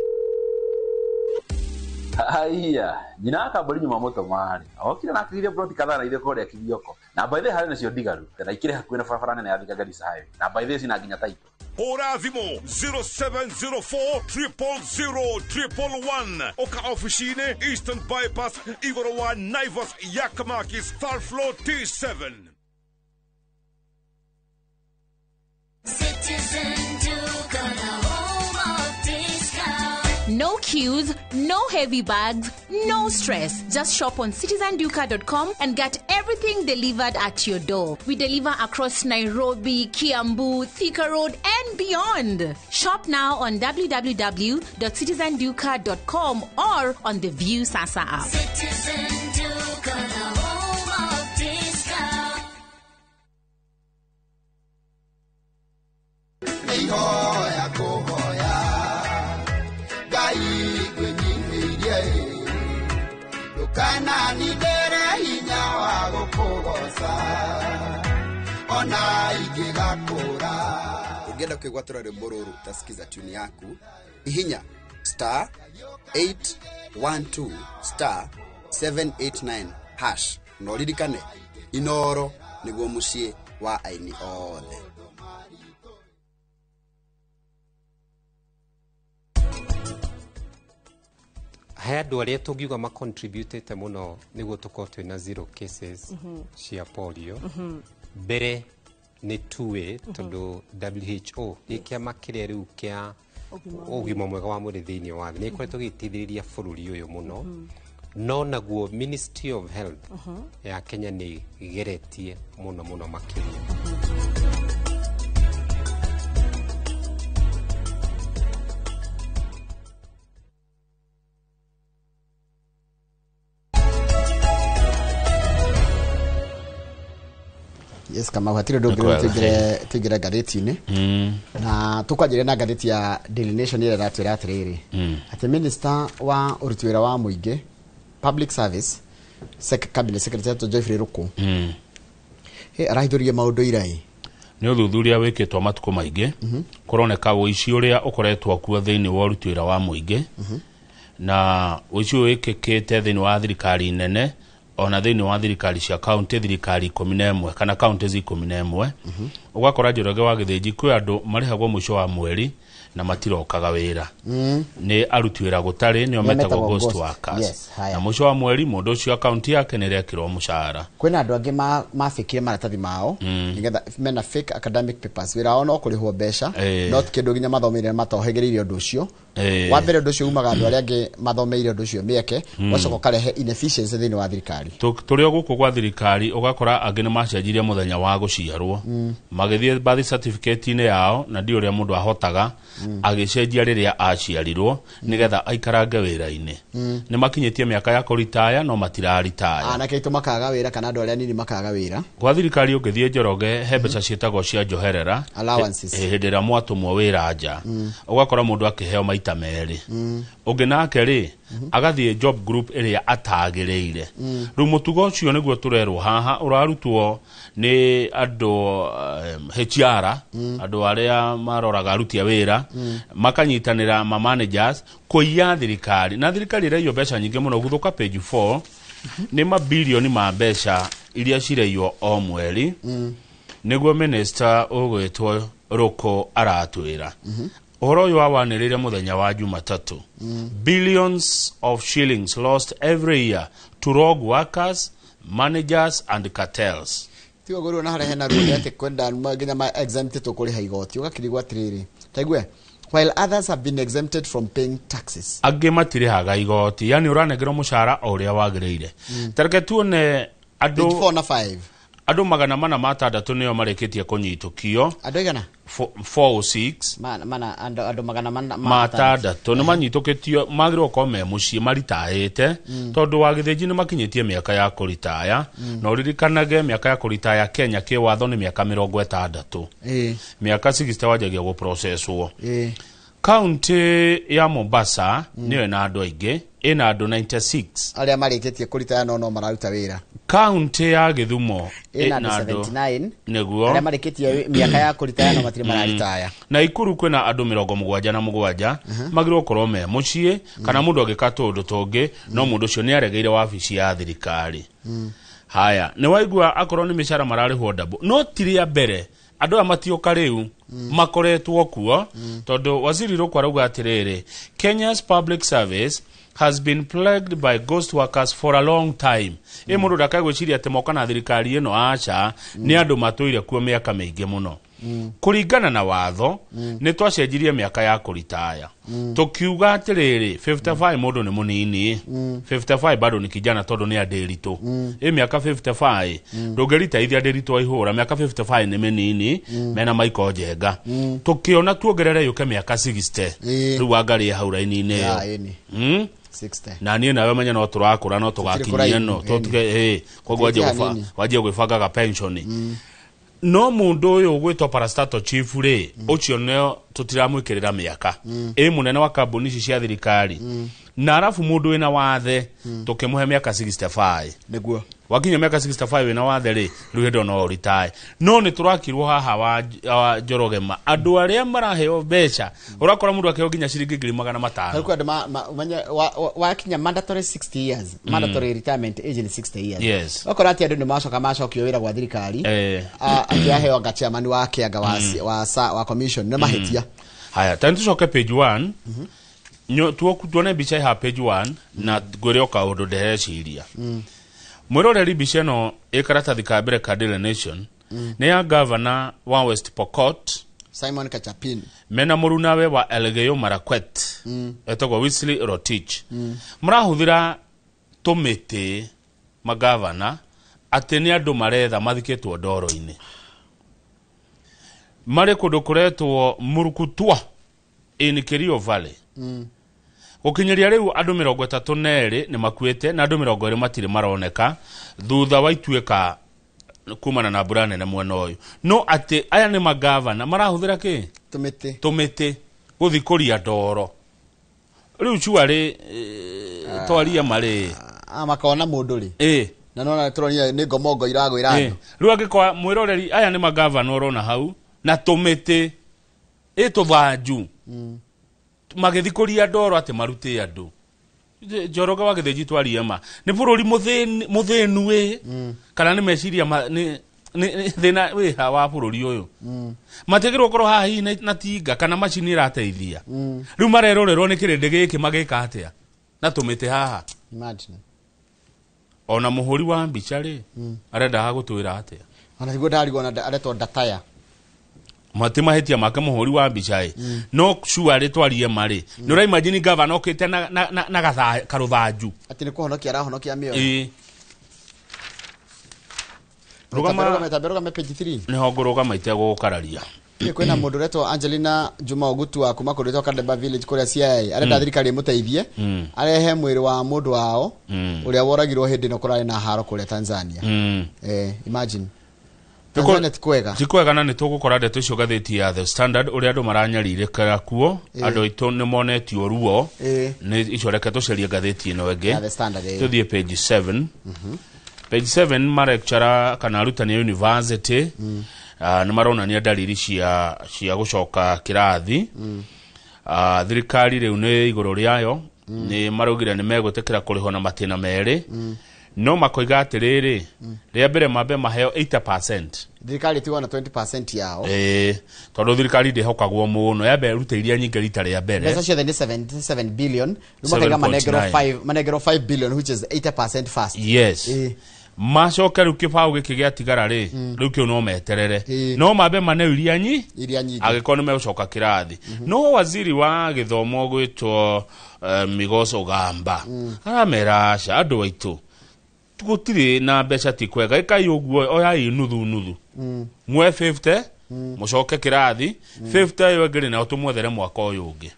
Haiya, nyina wa Tabrinyo mamũtũma-rĩ, okire na akĩgĩria broti kadhaa na ithuĩ kũrĩa Kithioko. Na by the way harĩ nacio ndigaru, na ikĩrĩ hakuhĩ na barabara nene ya Thika Garissa Highway. Na by the way cina nginya title. Hũra thimũ 0704 000 111 oka ofici-inĩ Eastern Bypass igũrũ wa Naivas Yakamakis third floor T7. Citizen Duka, the home of discount. No queues, no heavy bags, no stress. Just shop on citizenduka.com and get everything delivered at your door. We deliver across Nairobi, Kiambu, Thika Road, and beyond. Shop now on www.citizenduka.com or on the View Sasa app. Citizen Duka, the home of discount. Ũngĩenda kwĩgwatĩra rwĩmbo rũrũ utasikiza tune yaku ihinya star 812 star 789 hash na ũririkane Inoro nĩguo mũciĩ wa aini othe. He andũ arĩa tũngiuga macontributĩte mũno nĩguo tũkorwo twĩna zero cases cia polio. Mbere nĩ tuĩ tondũ WHO nĩ kĩama kĩrĩa rĩu kĩa ũgima mwega wa mwĩrĩ thĩinĩ wa thĩ nĩ ĩkoretwo ĩgĩteithĩrĩria bũrũri ũyũ mũno. No naguo Ministry of Health ya Kenya nĩ ĩgeretie mũno mũno makĩria. Yes, kama hatire ndo tuingire ngathĩti-inĩ na tukwanjĩrĩria na ngathĩti ya Daily Nation ĩrĩa ĩratwĩra atĩrĩrĩ atĩ minister wa ũruti wĩra wa mũingĩ public service cabinet secretary Geoffrey Ruku arahithũririe maũndũ irai. Nĩ ũthuthuria wĩkĩtwo matukũ maingĩ kũroneka ũici ũrĩa ũkoretwo kuo thĩinĩ wa ũruti wĩra wa mũingĩ na ũici ũyũ wĩkĩkĩte thĩinĩ wa thirikari nene ona thĩinĩ wa thirikari cia county thirikari 11 kana counties 11. Ũgakora Njoroge wa Gĩthĩnji kwĩ andũ marĩhagwo mũico wa mweri na matirokaga wĩra. Nĩ aruti wĩra gũtarĩ nĩo metagwo ghost workers. Yes, na mũico wa mweri mũndũ ũcio akaunti yake nĩ ĩrekĩrwo mũcara. Kwĩna andũ angĩ mafikire maratathi mao nĩgetha mena fake academic papers wĩra wao no kũrĩhwo mbeca no ti kĩndũ nginya mathomeire matohĩgĩrĩire ũndũ ũcio. Wa mbere ũndũ ũcio umaga andũ arĩa angĩ mathomeire ũndũ ũcio mĩeke ũgacoka ũkarehe inefficiency thĩinĩ wa thirikari. Tũrĩ o gũkũ gwa thirikari ũgakora angĩ nĩ macenjirie mũthenya wa gũciarwo magĩthiĩ birth certificate-inĩ yao na ndi ũrĩa mũndũ ahotaga agĩcenjia rĩrĩa aciarirwo nĩgetha aikarange wĩra-inĩ. Nĩ makinyĩtie mĩaka ya kũritaya no matiraritaya. Anake aitũ makaga wĩra kana andũ arĩa anini makaga wĩra. Gwa thirikari ũngĩthiĩ Njoroge he mbeca ciĩtagwo cia njoherera, allowances, hĩndĩ ĩrĩa mwatũmwo wĩra nja ũgakora mũndũ akĩheo maita maita merĩ. Ũngĩ nake rĩ, agathiĩ job group ĩrĩa atagĩrĩire. Rĩu mũtugo ũcio nĩguo tũrerwo haha ũrarutwo nĩ andũ HR, andũ arĩa maroraga aruti a wĩra, makanyitanĩra ma managers kũiya thirikari, na thirikari ĩraiywo mbeca nyingĩ mũno. Guthũka page 4 nĩ mabilioni ma mbeca iria ciraiywo o mweri, nĩguo minister ũgwĩtwo Rũkũ aratwĩra. Ũhoro ũyũ wawanĩrĩire mũthenya wa Jumatatũ. Billions of shillings lost every year to rogue workers, managers and cartels. Tiga ngũrwo na harĩa hena ruo nĩ atĩ kwenda nginya ma exempted kũrĩha igoti, ũgakĩrigwo atĩrĩrĩ, taigue, while others have been exempted from paying taxes. Angĩ matirĩhaga igoti, yani ũranengerwo mũcara o ũrĩa wagĩrĩire. Tareke tuone Page andũ 4 na 5. Andũ 406 nĩo marĩkĩtie kũnyitũkio. Andũ aigana? 406. Mana andũ 406. 6 nĩ manyitũkĩtio, magĩrĩirwo gũkorwo me mũciĩ maritaĩte, tondũ wa gĩthĩnji nĩ makinyĩtie mĩaka ya kũritaya. Na ũririkanage mĩaka ya kũritaya Kenya kĩwatho nĩ mĩaka 60. Mĩaka 60 wanjagia gũprocesswo. Kaunti ya Mombasa nĩyo ĩna andũ aingĩ, ĩna andũ 96 arĩa marĩkĩtie kũritaya no mararuta wĩra. Kaunti ya Gĩthumo ĩna ĩna andũ andũ 79 nĩguo arĩa marĩkĩtie mĩaka ya kũritaya no matirĩ mararitaya. Naikuru kwĩna andũ 77 magĩrĩirwo gũkorwo me mũciĩ, kana mũndũ agĩka tũũndũ tũngĩ, no mũndũ ũcio nĩ aregeire wabici ya thirikari. Haya, nĩ waigua akorwo nĩ mĩcara mararĩhwo ndambo, no ti rĩa mbere andũ aya matioka rĩu, makoretwo kuo, tondũ waziri Rũkũ arauga atĩrĩrĩ, Kenya's public service has been plagued by ghost workers for a long time. Ĩ mũndũ ndakae gwĩciria atĩ moka na thirikari ĩno, aca, nĩ andũ matũire kuo mĩaka mĩingĩ mũno. Kũringana na watho, nĩ twacenjirie mĩaka ya kũritaya, tũkiuga atĩrĩrĩ, 55 mũndũ nĩ mũnini, 55 bado ni kijana, tondũ nĩ andĩritũ. Ĩ mĩaka 55 ndũngĩritaithia ndĩritũ aihũra, mĩaka 55 nĩ mĩnini. Mena Michael Njenga, tũkĩona tuongerere yũke mĩaka 60. Rĩu wangarĩe hau raini-inĩ Ya, ĩyo. ĩni. 60. Na niĩ nawe menya no tũrakũra, no tũgakinyia kũraihu, ĩno tũtige koguo Tũtirĩ wanjie hanini. Wanjie gwĩbangaga pension. No mũndũ ũyũ ũgwĩtwo parastatal chief rĩ, ũcio nĩo tũtiramwĩkĩrĩra mĩaka, ĩ mũnene wa kambuni ici cia thirikari, na arabu mũndũ wĩna wathe tũkĩmũhe mĩaka 65. Nĩguo. Wakinya mĩaka 65 wĩna wathe rĩ, rĩu hĩndĩ ĩyo no ũritae. No nĩ tũrakirwo haha wa Njoroge ma andũ arĩa maraheo mbeca, ũrakora mũndũ akĩheo nginya ciringi 500,000. Harĩ andũ ũmenye wakinya mandatory 60 years, mandatory retirement age ni 60 years. Wakora atĩ andũ nĩ macoka macokio wĩra gwa thirikari, atĩ aheo anga chairman wa kĩanga wa wa commission nĩ mahĩtia. Haya, tani tucoke page 1. Tuone mbica ĩha page 1 na ngwĩre o kaũndũ ndĩreciria. Mwĩroreri, mbica ĩno ĩ karatathi ka mbere ka Daily Nation, nĩ ya gavana wa West Pokot Simon Kachapin mena mũrunawe wa Elgeyo Marakwet etagwo Wesley Rotich. Marahũthĩra tũmĩtĩ magavana atĩ nĩ andũ maretha mathikĩtwo ndoro-inĩ, marĩ kũndũ kũretwo Murukutua in Kerio Valley. Gũkinyĩria rĩu andũ 32 nĩ makuĩte na andũ 20 matirĩ maroneka thutha wa ituĩka kumana na mbura nene mwena ũyũ. No atĩ aya nĩ magavana marahũthĩra kĩ? Tũmĩtĩ. Tũmĩtĩ gũthi kũria ndoro. Rĩu cuarĩ twaria marĩ Makona mũndũ rĩ, na nona tũronire nĩ ngomongo iragwĩra andũ. Rĩu angĩkorwo mwĩroreri, aya nĩ magavana ũrona hau na tũmĩtĩ ĩ tũthanju magĩthi kũria ndoro atĩ marute andũ. Njoroge wa Gĩthĩnji, twarie ma, nĩ bũrũri mũthĩnu ĩ, kana nĩ meciria nĩ thĩna wĩha wa bũrũri ũyũ? Matigĩrwo korwo haha hihi na tinga kana macini ĩrateithia. Rĩu marerorerwo nĩ kĩrĩndĩ gĩkĩ magĩka atĩa na tũmĩtĩ haha? Imagine. Ona mũhũri wa mbica rĩ, arenda gũtwĩra atĩa? Ona niguo ndarigwo na aretwo Ndataya. Mati mahĩtia make mũhũri wa mbica ĩ, no cuarĩ twarie marĩ nĩ ũraimagine gavana okĩte na karũthanju atĩ nĩ kũhonokia arahonokia mĩoyo. Ĩ. Rũgama. Rũgama, rũgame page 3. Nĩho ngũrũgama itegũgũkararia. Ĩ, kwĩna mũndũ ũretwo Angelina Juma Ogutu wa kuma kũndũ gwĩtwo Kadeba Village kũrĩa Siaya, arenda thirikari ĩmũteithie arehe mwĩrĩ wa mũndũ wao ũrĩa woragirwo hĩndĩ ĩno kũrarĩ na haro kũrĩa Tanzania. Imagine. Tanzania ti kwega. Ti kwega na nĩ tũgũkora ndeto icio ngathĩti ya The Standard ũrĩa andũ maranyarirĩkĩra kuo. Andũ aitũ nĩ monetio ruo. Nĩ icio reke tũcarie ngathĩti ĩno ĩngĩ. Ya The Standard, ĩĩ. Tũthiĩ page 7. Page 7, malecturer kana arutani a university nĩ maronania dalili cia gũcoka kĩrathi. Thirikari rĩu nĩ igũrũ rĩayo, nĩ maraugire nĩ megwĩtĩkĩra kũrĩhwo na matĩna merĩ, no makoiga atĩrĩrĩ, rĩa mbere mambe maheo 80%. Thirikari tigwo na 20% yao. Ĩĩ, tondũ thirikari ndĩhokagwo mũno, yambe ĩrute iria nyingĩ rita rĩa mbere. Mbeca ciothe nĩ 77 billion, rĩu makaiga manengerwo 7.9. 5, manengerwo 5 billion, which is 80% first. Yes, macoke rĩu kĩbaũ gĩkĩ gĩatigara rĩ, rĩu kĩu no meterere, no mambe maneo iria nyi iria nyingĩ angĩkorwo nĩ megũcoka kĩrathi. No waziri wa gĩthomo gwĩtwo Migoso Gamba aramera aca, andũ aitũ gũtirĩ na mbeca, ti kwega, ĩkai ũguo, oyai nuthu nuthu, mwe 50 mũcoke kĩrathi, 50 ĩyo ĩngĩ rĩ nayo tũmwethere mwaka ũyũ ũngĩ.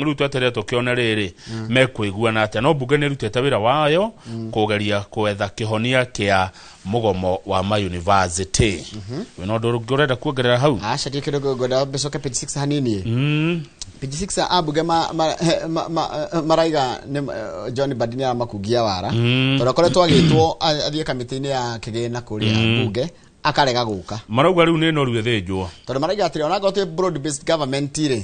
Rĩu tweterere tũkĩone rĩrĩ mekũiguana atĩa, no mbunge nĩ ĩrutĩte wĩra wayo kũgeria kwetha kĩhonia kĩa mũgomo wa ma university. Wĩna ũndũ ũngĩ ũrenda kuongerera hau? Aca, ndirĩ kĩndũ ngwenda. Mbecoke page 6 hanini. Page 6, ambunge maraiga nĩ John Mbadi nĩ aramakungia wara, tondũ akoretwo agĩtwo athiĩ kamĩtĩ-inĩ ya kĩgĩna kũrĩa mbunge, akarega gũka. Marauga rĩu nĩ noru ĩthĩnjwo. Tondũ maraiga atĩrĩ, onakorwo twĩ broad based government rĩ,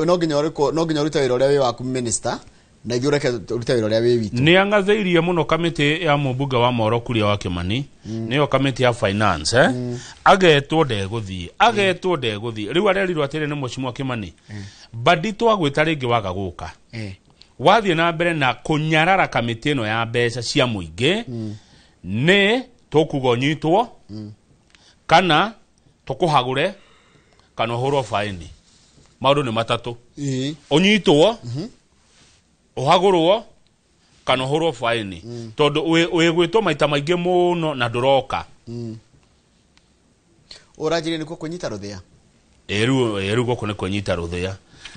no nginya ũrute wĩra ũrĩa wĩ waku minister, na ithuĩ ũreke ũrute wĩra ũrĩa wĩ witũ. Nĩ ang'athĩirie mũno kamĩtĩ ya mũmbunge wa Moro Kuria wa Kĩmani, nĩyo kamĩtĩ ya finance, eh? Agetwo ndegũthiĩ, agetwo ndegũthiĩ. Rĩu arerirwo atĩrĩ nĩ mũcimwa Kĩmani, Mbadi twagwĩta rĩngĩ waga gũka, wathiĩ na mbere na kũnyarara kamĩtĩ ĩno ya mbeca cia mũingĩ, nĩ tũkuga ũnyitwo kana tũkũhagũre kana ũhũrwo baĩni. Maũndũ nĩ matatũ: ũnyitwo, ũhagũrwo kana ũhũrwo baĩni, tondũ wĩgwĩtwo maita maingĩ mũno na ndũroka. Ũranjirie nĩkuo kũnyita rũthĩa. Ĩĩ, rĩu gũkũ nĩ kũnyita rũthĩa,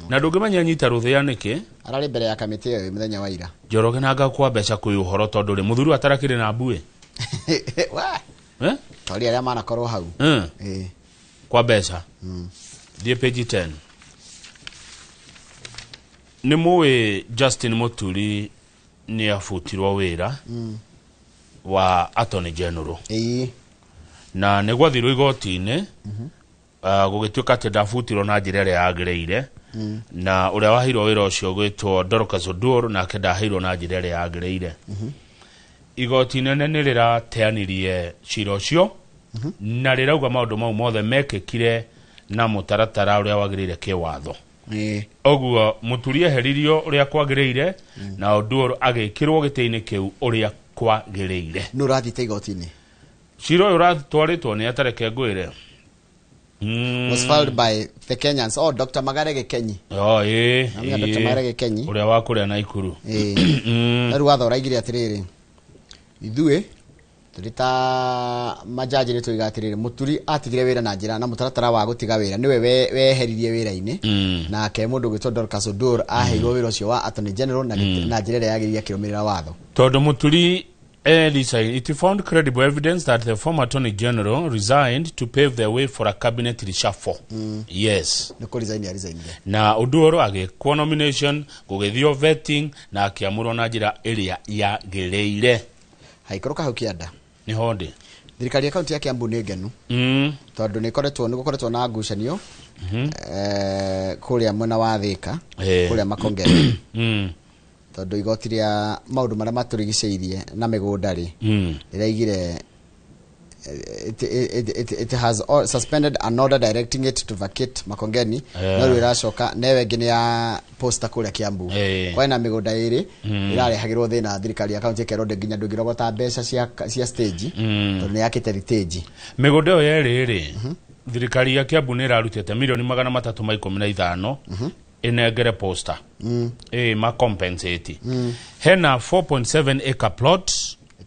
na ndũngĩmenya nyita rũthĩa nĩkĩ. Ararĩ mbere ya kamĩtĩ ĩyo mũthenya wa ira. Njoroge nanga kwa mbeca kwĩ ũhoro, tondũ rĩ mũthuri atarakĩrĩ na mbuĩ. Wa. Eh? Tori arĩa manakorwo hau. Ĩĩ. Kwa mbeca. Thiĩ page 10. Nĩ mũĩ Justin Muturi nĩ abutirwo wĩra wa Attorney General. Ĩĩ. Na nĩ gwathirwo igoti-inĩ, gũgĩtuĩka atĩ ndabutirwo na njĩra ĩrĩa yagĩrĩire, na ũrĩa waheirwo wĩra ũcio gwĩtwo Dorcas Oduor nake ndaheirwo na njĩra ĩrĩa yagĩrĩire. Igoti inene nĩ rĩrateanirie cira ũcio na rĩrauga maũndũ mau mothe mekĩkire na mũtaratara ũrĩa wagĩrĩire kĩwatho. Ũguo Mũturi eheririo ũrĩa kwagĩrĩire na Oduor agĩkĩrwo gĩtĩ-inĩ kĩu ũrĩa kwagĩrĩire. Nũ ũrathiĩte igoti-inĩ? Cira ũyũ ũratwarĩtwo nĩ atareke ngwĩre. Was filed by the Kenyans. Oh, Dr. Magare Gikenyi. Oh, ĩĩ. Namenya Dr. Magare Gikenyi. Ũrĩa wa kũrĩa Naikuru. Ĩĩ. Na rĩu watho ũraigire atĩrĩrĩ, ithuĩ tũrĩ ta majaji nĩ tũiga atĩrĩrĩ, Mũturi atigire wĩra na njĩra na mũtaratara wa gũtiga wĩra, nĩwe weheririe wĩra-inĩ, nake mũndũ ũgwĩtwo Dorcas Oduor aheirwo wĩra ũcio wa Attorney General na njĩra ĩrĩa yagĩrĩire akĩrũmĩrĩra watho. Tondũ Muturi resign, it found credible evidence that the former Attorney General resigned to pave the way for a cabinet reshuffle. Yes. Nĩ kũ resign aresignire. Na Oduor agĩkwo nomination, gũgĩthio vetting na akĩamũrwo na njĩra ĩrĩa yagĩrĩire. Haikũrũka hau kĩanda. Nĩho ndĩ. Thirikari ya kaunti ya Kiambu nĩ ngenu tondũ nĩ gũkoretwo na ngucanio kũrĩa mwena wa Thika, kũrĩa Makongeni, tondũ igoti rĩa maũndũ marĩa matũrigicĩirie na mĩgũnda rĩ, rĩraigire it has suspended an order directing it to vacate Makongeni. No rĩu ĩracoka newe ĩngĩ nĩ ya posta kũrĩa Kiambu. Kwarĩ na mĩgũnda ĩrĩ ĩrarehagĩrwo thĩna, thirikari ya kaunti ĩkerwo nginya ndũngĩrogota mbeca cia stage tondũ nĩ yakĩte thitĩnji. Mĩgũnda ĩyo yerĩ rĩ, thirikari ya Kiambu nĩ ĩrarutĩte mirioni 315 ĩnengere posta ĩ ma compensate. Hena 4.7 acre plot.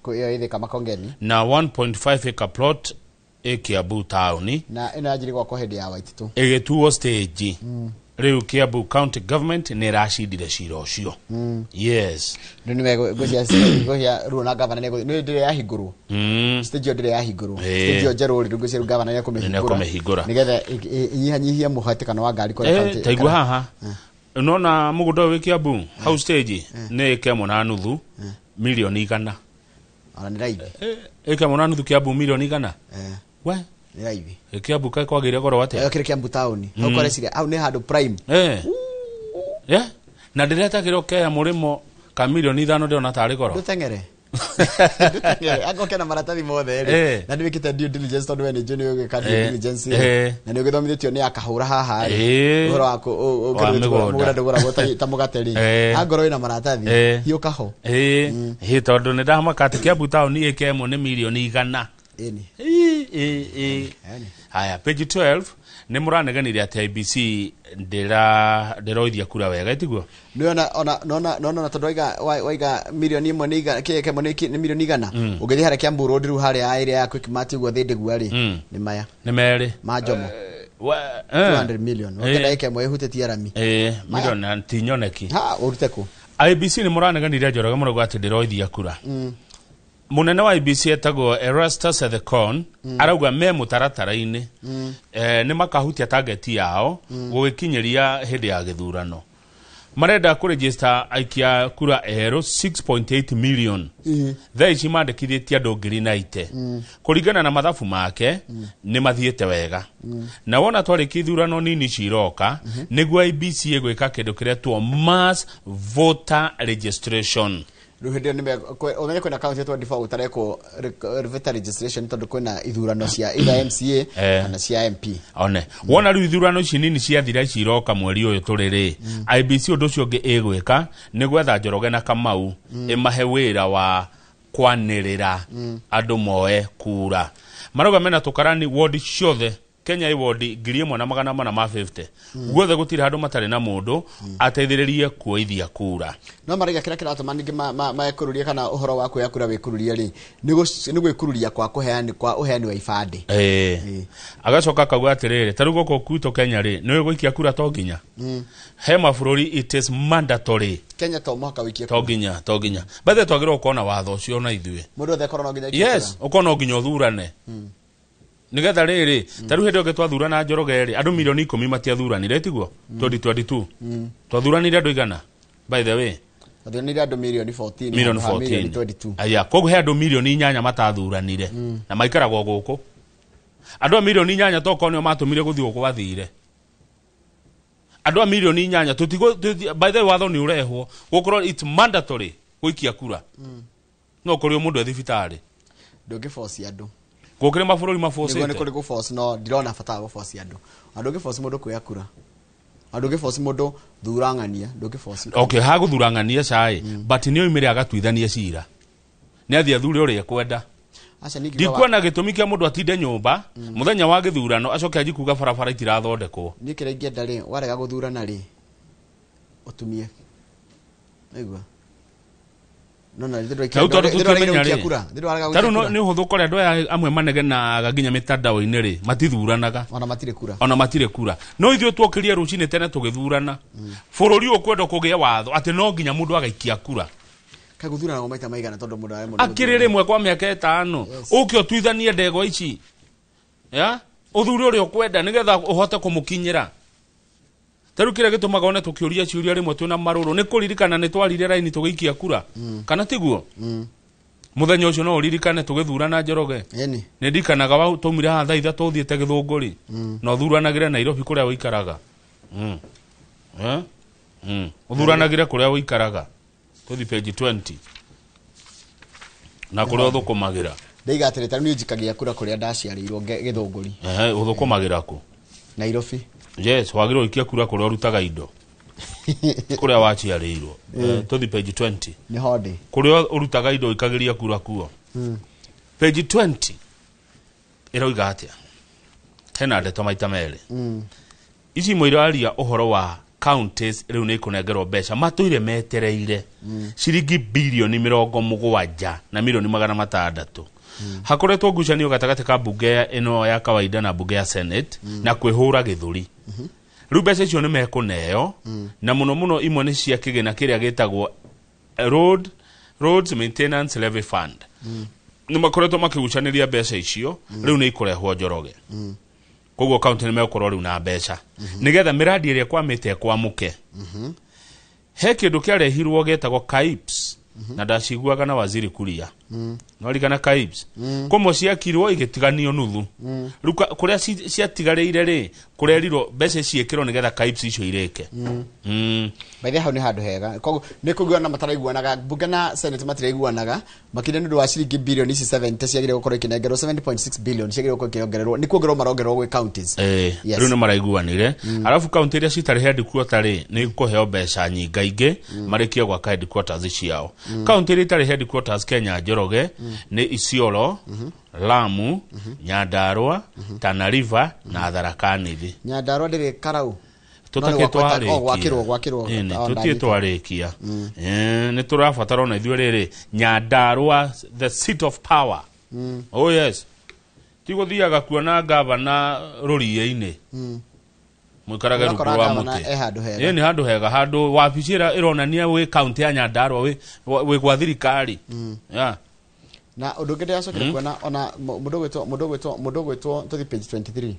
Ĩyo ĩthĩka Makongeni. Na 1.5 acre plot ĩ Kiambu taũni. Na ĩno yanjirie gwakwo hĩndĩ ya Waititu. Ĩgĩtuo stage. Rĩu Kiambu County Government nĩ ĩracindire cira ũcio. Yes. Rĩu nĩ ngwĩciria ruo na gavana nĩ ndĩrĩ yahingũrwo. Stage ĩyo ndĩrĩ yahingũrwo. Stage ĩyo njerũ rĩ, ngwĩciria rĩu gavana nĩ ekũmĩhingũra. Nĩekũmĩhingũra. Nĩgetha ĩnyihanyihie mũhatĩkano wa ngari kũrĩa county. Taigua haha nona mũgũnda ũyũ wĩ Kiambu hau stage nĩ ĩka ĩmwe na nuthu milioni 100. Ona nĩ raithi. Ĩka ĩmwe na nuthu Kiambu milioni 100. We. Nĩ raithi. Kiambu kaĩ kwagĩire goro atĩa? Ĩyo kĩrĩ Kiambu town. Hau kwareciria hau nĩ handũ prime. Na ndĩretagĩrwo keya mũrĩmo ka milioni 5 ndĩrona tarĩ goro. Ndũteng'ere. Ndũteng'ere. Angĩkorwo kena maratathi mothe rĩ. Na nĩ wĩkĩte due diligence tondũ we nĩ njũĩ nĩ ũgĩka due diligence rĩ. Na nĩ ũgĩthomithĩtio nĩ akahũra haha rĩ. Ũhoro wa Wa mĩgũnda. Mũgũnda ndũgũragwo ta mũgate rĩ. Angorwo wĩna maratathi, hiũka ho. Ĩ tondũ nĩ ndamaka atĩ Kiambu town ĩka ĩmwe nĩ milioni 100. Ĩni. Haya, page 12 nĩ mũranegenire atĩ IEBC ndĩroithia kura wega, ĩtiguo? Nĩona ona nona nona tondũ waiga 1 million nĩ kĩmwe nĩ milioni 100. Ũngĩthiĩ harĩa Kiambu Road rĩu harĩa area ya Quickmart ũguo Thĩndĩgua rĩ, nĩ maya. Nĩ merĩ. Ma Jomo. 200 million. Ũngĩenda ĩka ĩmwe ĩhutĩtie rami. Milioni na ti nyoneki. Ha, ũrute kũ? IEBC nĩ mũranegenire Njoroge mũrauga atĩ ndĩroithia kura. Mũnene wa IEBC etagwo Erastus Ethekon arauga me mũtaratara-inĩ, nĩ makahutia target yao gũgĩkinyĩria hĩndĩ ya gĩthurano. Marenda kũregister aikia kura erũ 6.8 million. Thaa ici mandĩkithĩtie andũ 90,000. Kũringana na mathabu make nĩ mathiĩte wega, na wona twarĩkia ithurano nini ciroka nĩguo IEBC ĩgwĩka kĩndũ kĩretwo mass voter registration. Rĩu hĩndĩ ĩyo ũmenye kwĩna kaunti 24 gũtarekwo voter registration tondũ kwĩna ithurano cia either MCA kana cia MP. One wona rĩu ithurano ici nini ciathira ici iroka mweri ũyũ tũrĩ rĩ, IEBC ũndũ ũcio ũngĩ ĩgwĩka nĩ gwetha Njoroge na Kamau ĩmahe wĩra wa kwanĩrĩra andũ moe kura. Marauga mena tũkarani wodi ciothe Kenya, ĩ wodi 1450 guothe gũtirĩ handũ matarĩ na mũndũ ateithĩrĩrie kuoithia kura. No maraiga kĩrĩa kĩratũma ningĩ mekũrũrie kana ũhoro wa kuoya kura wĩkururie rĩ, nĩ gwĩkururia kwa kũheani kwa ũheani wa ibandĩ. Agacoka akauga atĩrĩrĩ, ta rĩu gũkũ gwitũ Kenya rĩ, nĩ gũikia kura to nginya he mabũrũri it is mandatory. Kenya to mũhaka wĩikie. To nginya bethe twagĩrĩirwo gũkorwo na watho ũcio na ithuĩ. Mũndũ othe akorwo no nginya aikie kura. Ũkorwo no nginya ũthurane nigetha rĩrĩ, ta rĩu hĩndĩ ĩyo twathurana Njoroge rĩ, andũ milioni 10 matiathuranire, tiguo? 2022 twathuranire andũ igana, by the way? Twathuranire andũ milioni 14. Milioni handũ ha milioni 14. 22. Aya, koguo he andũ milioni 8 matathuranire na maikaragwo gũkũ. Andũ a milioni 8 tokorwo nĩo matũmire gũthiĩ gũkũ gwathire. Andũ a milioni 8 tũtigũ by the way, watho nĩ ũrehwo gũkorwo it's mandatory gũikia kura. No kũrĩ o mũndũ e thibitarĩ. Ndũngĩboci andũ. Gũkĩrĩ mabũrũri Nĩguo nĩ mabocĩte. Kũrĩ gũforce, no ndirona bata wa gũforce andũ. Andũ ndũngĩforce mũndũ kuoya kura, andũ ndũngĩforce mũndũ thura ng'ania, ndũngĩforce. Okay, hagũthura ng'ania cai, but nĩ oimĩre agatuithanie cira, nĩ athiĩ athure ũrĩa ekwenda. Aca, ningĩ Ndikuona gĩtũmi kĩa mũndũ atinde nyũmba mũthenya wa gĩthurano acoke anji kuga barabara itirathondekwo. Niĩ kĩrĩa ingĩenda rĩ, warega gũthurana rĩ, ũtumie aigua no na Rĩu tondũ tũkĩmenya rĩ, ta rĩu nĩ ũhũthũ kũrĩ andũ aya amwe manegenaga nginya mĩtandao-inĩ rĩ, matithuranaga. Ona matirĩ kura. Ona matirĩ kura, no ithuĩ tuokĩrie rũcinĩ tene tũgĩthurana. Bũrũri ũyũ kwenda kũgĩe watho atĩ no nginya mũndũ agaikia kura. Kaĩ gũthurana maita maigana tondũ mũndũ aremwo nĩ Akĩrĩ rĩmwe kwa mĩaka 5, ũke ũtuithanie ndegwa ici ya ũthure ũrĩa ũkwenda nĩgetha ũhote kũmũkinyĩra. Ta rĩu kĩrĩa gĩtũmaga one tũkĩũria ciũria rĩmwe twĩna marũrũ nĩ kũririkana nĩ twarire raini tũgĩikia kura, kana tiguo? Mũthenya ũcio no ũririkane tũgĩthurana Njoroge? Ĩni. Nĩ ndikanaga wa twaumire haha thaa 3 ũthiĩte Gĩthũngũri na ũthuranagĩre Nairobi kũrĩa ũikaraga. Eh? Ũthuranagĩre kũrĩa ũikaraga. Tũthi page 20 na kũrĩa ũthũkũmagĩra. Ndaiga atĩrĩ, ta rĩu niĩ njikagia kura kũrĩa ndaciarĩirwo Gĩthũngũri. Ehe, ũthũkũmagĩra kũ? Nairobi. Yes, wagĩrĩirwo ũikie kura kũrĩa ũrutaga indo, kũrĩa waciarĩirwo. Tũthi page 20. Nĩ hondĩ. Kũrĩa ũrutaga indo ũikagĩria kura kuo. Page 20 ĩroiga atĩa? Hena ndeto maita merĩ. Ici imwe iraria ũhoro wa counties rĩu nĩ ikũnengerwo mbeca matũire metereire, ciringi bilioni 76 na milioni 600. Hakoretwo ngucanio gatagatĩ ka mbunge ĩno ya kawaida na mbunge ya Senate na kwĩhũra gĩthũri. Rĩu mbeca icio nĩ mekũneo, na mũno mũno imwe nĩ cia kĩgĩna kĩrĩa gĩtagwo Roads Maintenance Levy Fund. Nĩ makoretwo makĩgucanĩria mbeca icio, rĩu nĩ ikũrehwo Njoroge. Koguo kaunti nĩ megũkorwo rĩu na mbeca nĩgetha mĩradi ĩrĩa ĩkwamĩte ĩkwamũke. He kĩndũ kĩarehirwo gĩtagwo KAIPS, na ndaciguaga na waziri Kuria. No rigana KAIPS, kũmwe ciakirwo igĩtiganio nuthu. Rĩu kũrĩa ciatigarĩire rĩ, kũrerirwo mbeca ciĩkĩrwo nĩgetha KAIPS icio irĩke. By the hau nĩ handũ hega. Koguo nĩ kũiguana mataraiguanaga, bunge na senate matiraiguanaga makĩria nĩ ũndũ wa ciringi bilioni ici 70 ciagĩrĩire gũkorwo ikĩnengerwo, 70.6 billion ciagĩrĩire gũkorwo ikĩongererwo, nĩ kuongererwo marongererwo gwĩ counties. Yes. Rĩu nĩ maraiguanire. Arabu kaunti iria citarĩ headquarter rĩ, nĩ ikũheo mbeca nyingaingĩ marĩkie gwaka headquarters ciao. Kaunti iria itarĩ headquarters Kenya, Njoroge, nĩ Isiolo, Lamu, Nyandarua, Tana River na Tharaka Nithi. Nyandarua ndĩrĩ karau. Tũtakĩ Oh, gwakĩrwo gwakĩrwo. Ĩni, Oh, tũtirĩ ndanyita. twarĩkia. Nĩ tũrabatara ona ithuĩ rĩrĩ Nyandarua, the seat of power. Oh yes, ti gũthiaga kuona gavana rũriĩ-inĩ, mũikarage rungu Ũrakora rwa gavana mũtĩ. e handũ hega. Ĩ, nĩ handũ hega, handũ wabici ĩrĩa ĩronania wĩ kaunti ya Nyandarua, wĩ gwa thirikari. Yeah. Na ũndũ ũngĩ ndĩracokire kuona ona mũndũ ũgwĩtwo tũthi page 23,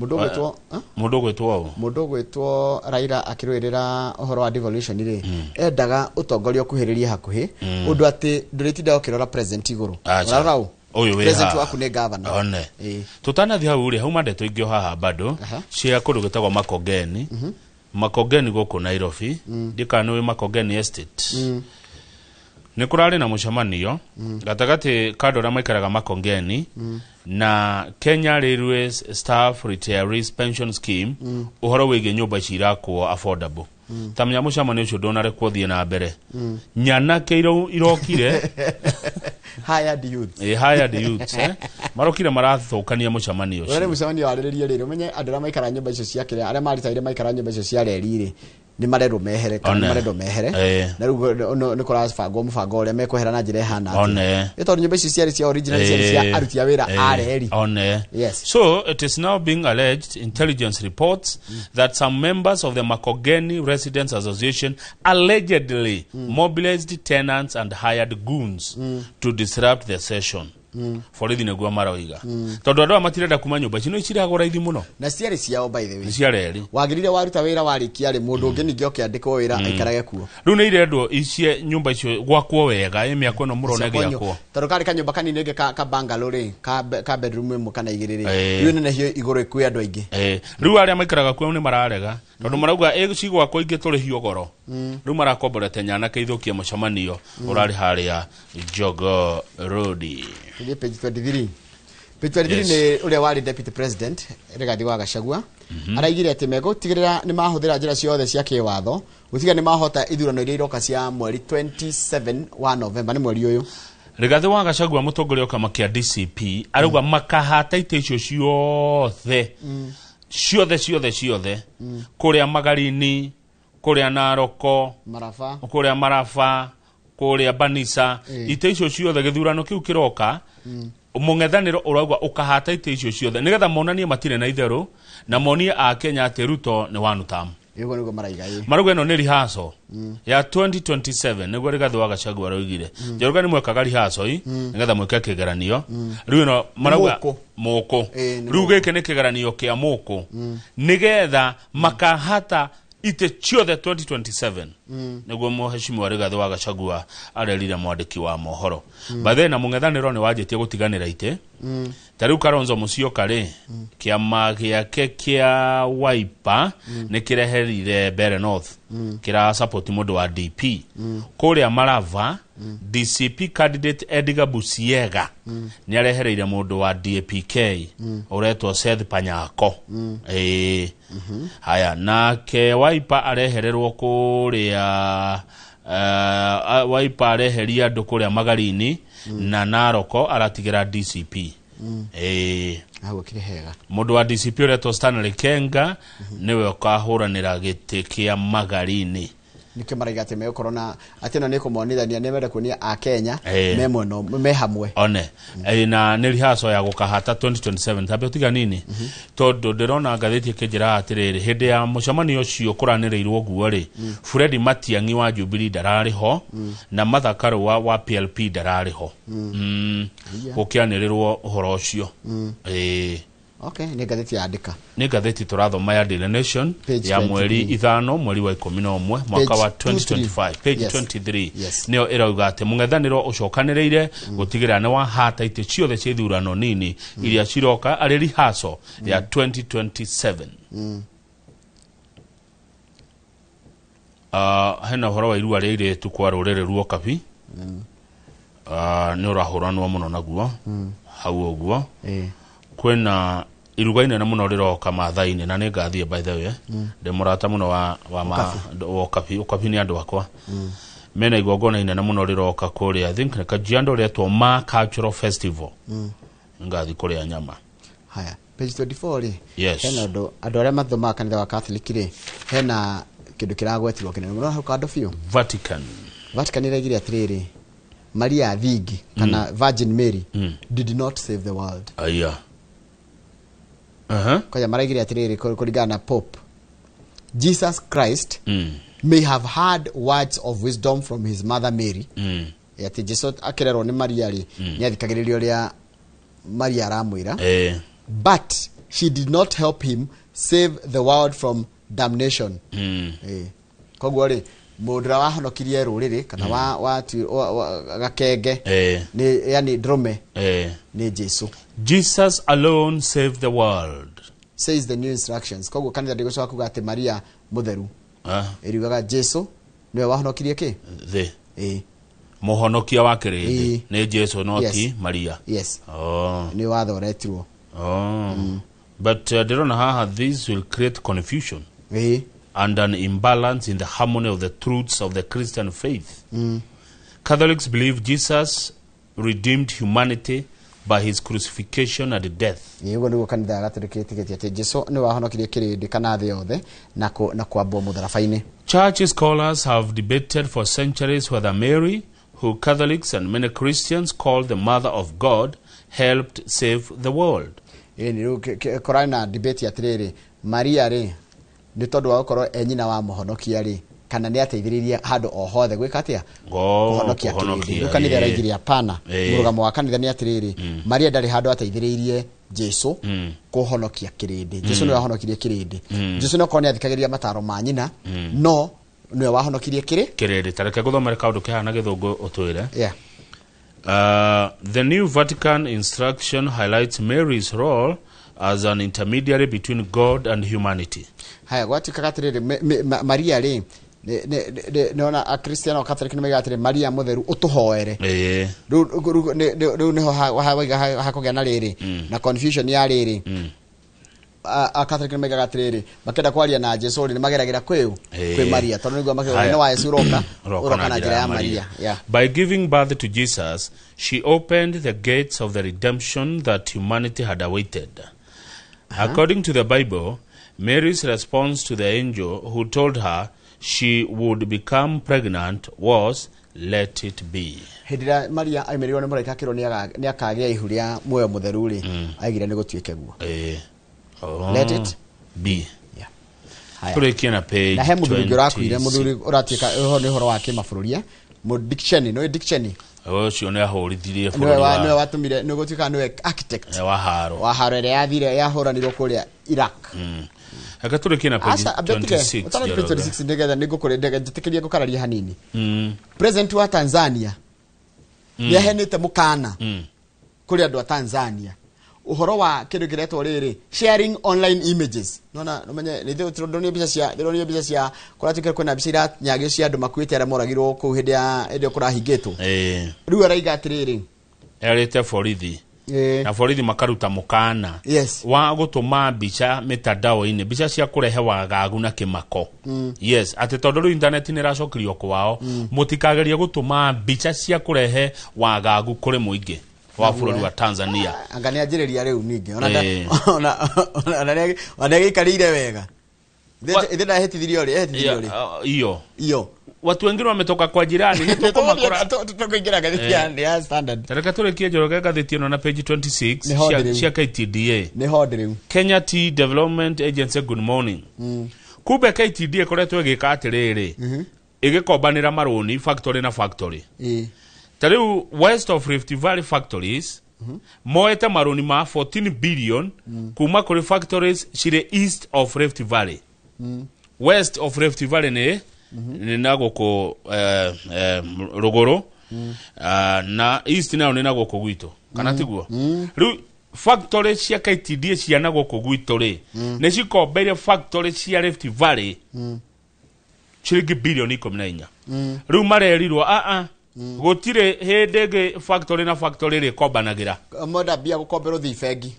mũndũ ũgwĩtwo, huh? Mũndũ ũgwĩtwo ũ? Mũndũ ũgwĩtwo Raila akĩrũĩrĩra ũhoro wa devolution rĩ, endaga ũtongoria ũkuhĩrĩrie hakuhĩ, ũndũ atĩ ndũrĩtindaga ũkĩrora president igũrũ. Acha. Ũrarora ũ? Ũyũ wĩ President haha. waku nĩ governor. One tũtanathiĩ hau rĩ, hauma ndeto ingĩ o haha bado cia kũndũ gwĩtagwo Makongeni. Makongeni gũkũ Nairobi, ndikana nĩ wĩ Makongeni Estate, nĩ kũrarĩ na mũcemanio gatagatĩ ka andũ arĩa maikaraga Makongeni na Kenya Railways Staff Retirees Pension Scheme, ũhoro wĩgiĩ nyũmba ici irakwo affordable. Ta menya mũcemanio ũcio ndũnarekwo thiĩ na mbere, nyanake irokire. Hired youth. Hired youths, marokire marathũkania mũcemanio Ũrĩa nĩ ũcio. Mũcemanio warĩrĩrie rĩrĩ, ũmenye andũ arĩa maikara nyũmba icio cia kĩrĩa, arĩa maritaire maikara nyũmba icio cia reri rĩ, nĩ marerwo mehere kana One. nĩ marendwo mehere. Na rĩu nĩ kũrabangwo mũbango ũrĩa mekwehera na njĩra ĩhana atĩa. One. Nĩ tondũ nyũmba icio ciarĩ cia original, ciarĩ cia aruti a wĩra a reri. One. Yes. So it is now being alleged, intelligence reports, that some members of the Makongeni Residents Association allegedly mobilized tenants and hired goons to disrupt the session. Borithi nĩguo maroiga, tondũ andũ aya matirenda kuma nyũmba ici, no ciragwo raithi mũno. Na ciarĩ ciao, by the way. Nĩ cia reri. Wagĩrĩire waruta wĩra, warĩkia rĩ, mũndũ ũngĩ ningĩ oke andĩkwo wĩra aikarage kuo. Rĩu nĩ irendwo icie nyũmba icio gwakwo wega, ĩ mĩako ĩno mũrona ĩgĩakwo. Tondũ karĩ kanyũmba kanini rĩngĩ ka bungalow rĩ, ka bedroom ĩmwe kana igĩrĩ rĩ, rĩu nenehio igũrũ ĩkue andũ aingĩ. Rĩu arĩa maikaraga kuo nĩ mararega, tondũ marauga ĩ cigwakwo ingĩ tũrĩhio goro. Rĩu marakomborete nyanake ithũkie mũcemanio ũrarĩ harĩa Jogoo Road. Tũthiĩ page 23. Page 23. Nĩ ũrĩa warĩ deputy president Rigathi wa Gachagua araigire atĩ megũtigĩrĩra nĩ mahũthĩra njĩra ciothe cia kĩwatho gũtiga nĩ mahota ithurano iria iroka cia mweri 27 wa November, nĩ mweri ũyũ. Rigathi wa Gachagua, mũtongoria wa kĩama kĩa DCP, arauga makahata itĩ icio ciothe, ciothe ciothe ciothe, kũrĩa Magarini, kũrĩa Naroko, Maraba, kũrĩa Maraba, kũrĩa Banisa, itĩ icio ciothe gĩthurano kĩu kĩroka, mũng'ethanĩro ũrauga ũkahata itĩ icio ciothe nĩgetha monanie matirĩ na itherũ na monie a Kenya atĩ Ruto nĩ one term. Ĩguo nĩguo maraiga, ĩ. Marauga ĩno nĩ rehearsal ya 2027, nĩguo Rigathi wa Gachagua araugire. Njoroge nĩ mwekaga rehearsal i nĩgetha mwĩke kĩgeranio. Rĩu ĩno marauga Mũkũ. Mũkũ. Ĩ, nĩ. Rĩu gĩkĩ nĩ kĩgeranio kĩa mũkũ nĩgetha makahata itĩ ciothe 2027, nĩguo mũheshimiwa Rigathi wa Gachagua arerire mwandĩki wa mohoro. By the way, na mũng'ethanĩro nĩ wanjĩtie gũtiganĩra itĩ. Ta rĩu Kalonzo Musyoka rĩ, kĩama gĩake kĩa Wiper nĩ kĩreherire Mbeere North, kĩra support mũndũ wa DP. Kũrĩa Malava, DCP candidate Edgar Busiega nĩ arehereire mũndũ wa DAPK ũretwo Seth Panyako. Ĩĩ, haya, nake Wiper arehererwo kũrĩa, Wiper areheria andũ kũrĩa Magarini na Naroko, aratigĩra DCP. Ĩĩ. Hau kĩrĩ hega. Mũndũ wa DCP ũretwo Stanley Kenga nĩwe ũkahũranĩra gĩtĩ kĩa Magarini. Nĩkĩo maraiga atĩ megũkorwo na atĩ ĩno nĩ kũmonithania nĩ menda kuonia a Kenya me mwena me hamwe. One na nĩ rehearsal ya gũkahata 2027 tambe ũtiga nini, tondũ ndĩrona ngathĩti ĩkĩnjĩra atĩrĩrĩ, hĩndĩ ya mũcemanio ũcio kũranĩrĩirwo ũguo rĩ, Fred Matiang'i wa Jubilee ndararĩ ho, na Martha Karua wa PLP ndararĩ ho. Gũkĩanĩrĩrwo ũhoro ũcio. Ĩĩ. Okay, nĩ ngathĩti yandĩka. Nĩ ngathĩti tũrathoma ya Daily Nation Page ya mweri 23. 5 mweri wa 11 mwaka wa 2025, page Yes. 23. Yes. Nĩyo ĩrauga atĩ mũng'ethanĩro ũcokanĩrĩire gũtigĩrĩra nĩ wahata itĩ ciothe cia ithurano nini iria ciroka arĩ rehearsal ya 2027. Hena ũhoro wa irua rĩa irĩtu kwa rũrĩrĩ ruokabi. Nĩ ũrahũranwo mũno naguo hau ũguo. Kwĩna iruga inene mũno rĩroka Maathai-inĩ, na nĩ ngathiĩ, by the way. Ndĩ mũrata mũno wa wa Okapi. Okapi nĩ andũ akwa. Mena igongona inene mũno rĩroka kũrĩa, I think nĩ Kajiado, rĩetwo Ma Cultural Festival. Ngathiĩ kũrĩa nyama. Haya, page 24 rĩ, Yes. hena ũndũ andũ arĩa mathomaga kanitha wa Catholic rĩ, hena kĩndũ kĩragwetirwo kĩnene mũno hau kando biũ. Vatican. Vatican ĩraigire atĩrĩrĩ, Maria Thingi kana Virgin Mary did not save the world. Aya. Aha. Kwanja maraigire atĩrĩrĩ, kũringana na Pope, Jesus Christ may have heard words of wisdom from his mother Mary, atĩ Jesu akĩrerwo nĩ Maria rĩ, nĩ athikagĩrĩria ũrĩa Maria aramwĩra, but she did not help him save the world from damnation. Koguo rĩ, mũndũ ũrĩa wahonokirie rũrĩrĩ kana wa gakenge nĩ yani ndũrũme nĩ Jesu. Jesus alone saved the world, says the new instructions. Koguo kanitha ndĩgũcoka kuga atĩ Maria mũtheru, ĩriugaga Jesu nĩwe wahonokirie kĩ. Thĩ. Mũhonokia wa kĩrĩndĩ nĩ Jesu, no ti Maria. Yes. Oh. Nĩ wathoretirwo. Oh. But ndĩrona haha, this will create confusion and an imbalance in the harmony of the truths of the Christian faith. Catholics believe Jesus redeemed humanity by his crucifixion and death. Ĩĩ, ũguo nĩguo kanitha ya Gatorika ĩtĩkĩtie atĩ Jesu nĩ wahonokirie kĩrĩndĩ kana thĩ yothe na kwambwo mũtharaba-inĩ. Church scholars have debated for centuries whether Mary, who Catholics and many Christians call the Mother of God, helped save the world. Ĩĩ, nĩ rĩu kũrarĩ na debate atĩrĩrĩ, Maria rĩ, nĩ tondũ wa gũkorwo e nyina wa mũhonokia rĩ, kana nĩ ateithĩrĩirie handũ o hothe gwĩka atĩa, kũhonokia kĩrĩndĩ. Rĩu kanitha ĩraigire hapana. Mũrũgamo wa kanitha nĩ atĩrĩrĩ, Maria ndarĩ handũ ateithĩrĩirie Jesu kũhonokia kĩrĩndĩ. Jesu nĩwe wahonokirie kĩrĩndĩ. Jesu no korwo nĩ athikagĩrĩria mataro ma nyina, no nĩwe wahonokirie kĩrĩ Kĩrĩndĩ. Tareke ngũthomere kaũndũ kehana gĩthũngũ ũtwĩre. Yeah. The new Vatican instruction highlights Mary's role as an intermediary between God and humanity. Haya, gwatuĩkaga atĩrĩrĩ, Maria rĩ, nĩona Akristiano Catholic nĩ maigaga atĩrĩ, Maria mũtheru ũtũhoere. Rĩu nĩho waiga hakũgĩa na rĩrĩ na confusion ya rĩrĩ. A Catholic nĩ maigaga atĩrĩrĩ, makĩenda kwaria na Jesu rĩ, nĩ mageragĩra kwĩ kwĩ Maria, tondũ nĩguo makiuga nĩ wa Yesu ũroka ũroka na njĩra ya Maria. Yeah. By giving birth to Jesus, she opened the gates of the redemption that humanity had awaited. According to the Bible, Mary's response to the angel who told her she would become pregnant was, "Let it be." Hĩndĩ ĩrĩa Maria aimĩrĩirwo nĩ mũraika akĩrwo nĩ akagĩa ihu rĩa muoyo mũtheru rĩ, aigire nĩ gũtuĩke guo. Oh. Let it be. Yeah. Haya. Tũrĩkie na page Na he mũthuri ũngĩ ũrakuire, 26. mũthuri ũratuĩka ũhoro nĩ ũhoro wa kĩmabũrũri, Dick Cheney, nĩũĩ Dick Cheney? Ũcio nĩ ahũrithirie Nĩwe bũrũri nĩwe watũmire nĩ gũtuĩka nĩwe architect wa haro. Wa haro ĩrĩa yathire yahũranirwo kũrĩa Iraq. Reke tũrĩkie na page Aca, ambia tige, 26. ũtana page 26 nĩgetha nĩngũkũrĩ njĩtĩkĩrie ngũkararia hanini. President wa Tanzania nĩ aheanĩte mũkana kũrĩ andũ a Tanzania ũhoro wa kĩndũ kĩretwo rĩrĩ, sharing online images. Nona ũmenye nĩ ndĩronio mbica cia, ndĩronio mbica cia kũratuĩka kwĩna mbica iranyagio cia andũ makuĩte arĩa moragirwo kũu hĩndĩ ya hĩndĩ ĩyo kũrahingĩtwo. Rĩu araiga atĩrĩrĩ, Erĩte borithi na borithi makaruta mũkana wa gũtũma mbica mitandao-inĩ, mbica cia kũrehe wagagu na kĩmako. Yes, atĩ tondũ rĩu intaneti nĩ ĩracokerio kwao, mũtikagerie gũtũma mbica cia kũrehe wagagu kũrĩ mũingĩ wa bũrũri wa Tanzania. Anga nĩ anjĩrĩria rĩu ningĩ ona ona nĩ agĩikarĩire wega. Ithe ndahĩtithirio rĩ, ehĩtithirio rĩ? Iyo. Iyo. Watu wengine wametoka kwa jirani nĩ tũkũmakora. Tũkũingĩra ngathĩti ya Standard. Tareke tũrĩkie Njoroge ngathĩti ĩno na page 26 cia KTDA. Nĩ hodi rĩu. Kenya Tea Development Agency, good morning. Kumbe KTDA ĩkoretwo ĩgĩka atĩrĩrĩ, ĩgĩkombanĩra marũni factory na factory. Ta rĩu West of Rift Valley factories moete marũni ma 14 billion kuma kũrĩ factories cirĩ East of Rift Valley. West of Rift Valley nĩ na gũkũ rũgũrũ, na East nayo nĩ na gũkũ gwitũ, kana tiguo? Rĩu factory cia KTDA cia na gũkũ gwitũ rĩ, nĩ cikombeire factory cia Rift Valley ciringi bilioni 14. Rĩu marerirwo gũtirĩ hĩndĩ ĩngĩ factory na factory rĩkombanagĩra. Mwenda mbia gũkomberwo thiĩ bengi.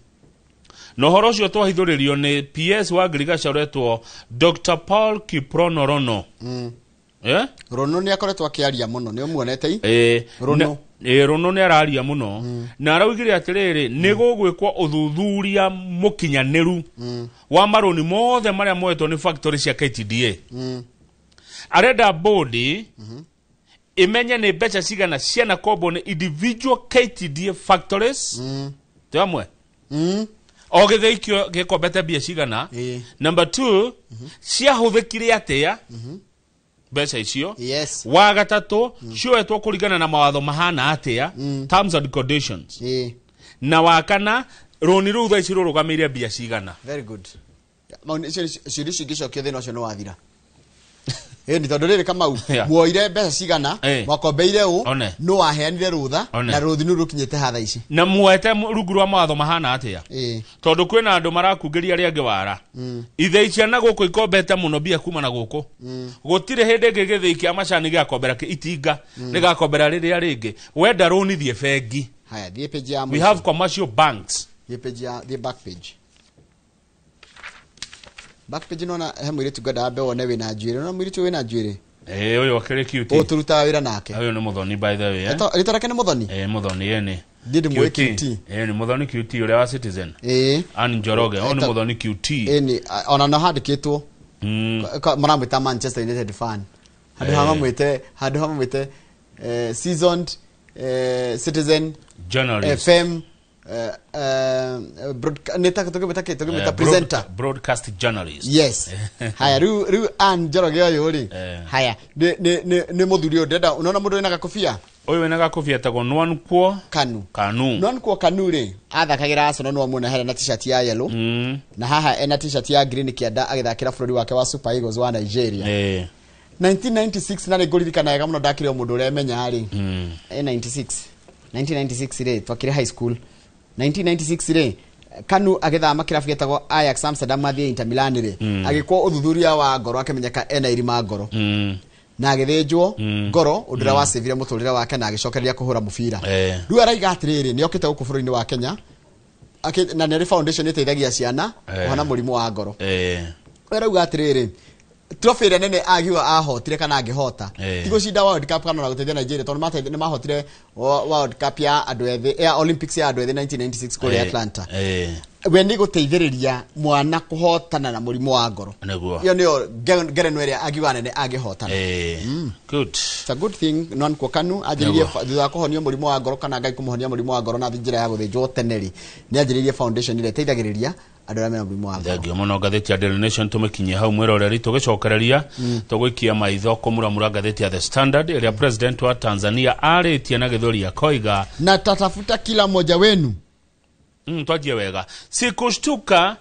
Na ũhoro ũcio twahithũrĩrio nĩ PS wa Ngirigaca ũretwo Dr. Paul Kiprono Rono. Rono nĩ akoretwo akĩaria mũno, nĩ ũmuonete? Rono. Rono nĩ araria mũno. Na araugire atĩrĩrĩ, nĩ gũgwĩkwo ũthuthuria mũkinyanĩru wa marũni mothe marĩa moetwo nĩ factory cia KTDA. Arenda bodi imenye nĩ mbeca cigana cianakombwo nĩ individual KTDA factories. Twĩ hamwe? O gĩthĩi kĩo gĩkombete mbia cigana. Number 2, ciahũthĩkire atĩa mbeca icio. Wa gatatũ, cioetwo kũringana na mawatho mahana atĩa, terms and conditions. Na wa kana, rũni rũu thaa ici rũrũgamĩire mbia cigana. Very good. Ciũria icio ingĩcokio thĩna ũcio nĩ wathira. Ĩni tondũ rĩrĩ Kamau, muoire mbeca cigana, mwakombeire ũ, nũ waheanire rũtha, na rũthi nũ rũkinyĩte ha thaa ici. Na muoete rungu rwa mawatho mahana atĩa. Tondũ kwĩna andũ marakungĩria arĩa angĩ wara. Ithĩi cia na gũkũ ikombete mũno mbia kuma na gũkũ. Gũtirĩ hĩndĩ ĩngĩ gĩthĩi kĩa macani gĩgakombera itinga, rĩgakombera rĩrĩa rĩngĩ. Wenda rũni thiĩ bengi. Haya, thiĩ page ya We have commercial banks. Thiĩ page ya, thiĩ back page. Back page nona he mwiritu ngwenda ambe wone wĩna njuĩrĩ. Nona mwiritu wĩna njuĩrĩ? Ũyũ akĩrĩ cute. Ũtũrutaga wĩra nake. Ũyũ nĩ Muthoni by the way. Rĩtwa rĩake nĩ Muthoni? Muthoni ene. Ndiĩ ndĩmũĩ QT. Nĩ Muthoni QT ũrĩa wa Citizen. Ann Njoroge, ũyũ nĩ Muthoni QT. Nĩ ona no handĩkĩtwo. Maramwĩta Manchester United fan. Handũ ha mamwĩte, handũ ha mamwĩte seasoned Citizen journalist. FM presenter, broadcast journalist. Yes. Haya, riu Ann Njoroge ũyũ rĩ, haya nĩ mũthuri ũyũ ndĩrenda. Unaona mũndũ wĩna gakobia? Ũyũ wĩna gakobia etagwo Nwankwo Kanu. Nwankwo Kanu rĩ, athakagĩra Arsenal, no amuona harĩa na t-shirt ya yellow, na haha ena t-shirt ya green kĩanda agĩthakĩra bũrũri wake wa Super Eagles wa Nigeria. 1996 na nĩngũririkana wega mũno ndakĩrĩ o mũndũ ũrĩa menya rĩ. 1996 rĩ, twakĩrĩ high school. 1996 rĩ, Kanu agĩthama kĩrabu gĩtagwo Ajax Amsterdam athiĩ Inter Milan rĩ, agĩkwo ũthuthuria wa ngoro akĩmenyeka ena irima ngoro, na agĩthĩnjwo ngoro ũndũ ũrĩa wacĩvire mũtũrĩre wake na agĩcokereria kũhũra mũbira. Rĩu araiga atĩrĩrĩ, nĩ okĩte gũkũ bũrũri-inĩ wa Kenya, na nĩ arĩ foundation ĩteithagia ciana kũhona mũrimũ wa ngoro. Arauga atĩrĩrĩ, trophy ĩrĩa nene agiuga ahotire kana angĩhota ti gũcinda World Cup kana ona gũteithia Nigeria, tondũ nĩ mahotire World Cup ya andũ ethĩ, ya Olympics ya andũ ethĩ 1996 kũrĩa Atlanta. We nĩ gũteithĩrĩria mwana kũhotana na mũrimũ wa ngoro. Ĩyo nĩyo ngerenwa ĩrĩa angiuga nene angĩhotana. Good. It's a good thing. Nwankwo Kanu anjĩrĩirie thutha wa kũhonio mũrimũ wa ngoro kana Ngai kũmũhonia mũrimũ wa ngoro na njĩra ya gũthĩnjwo tene rĩ, nĩ anjĩrĩirie foundation ĩrĩa ĩteithagĩrĩria andũ arĩa mena mũrimũ wa ngoro. Thengio mũno ngathĩti ya Daily Nation tũmĩkinyie hau mwĩroreri tũgĩcokereria tũgũikia maitho kũmuramura ngathĩti ya The Standard ĩrĩa president wa Tanzania arĩtie na gĩthũri akoiga na tatafuta kila mmoja wenu. Twanjie wega. Sikushtuka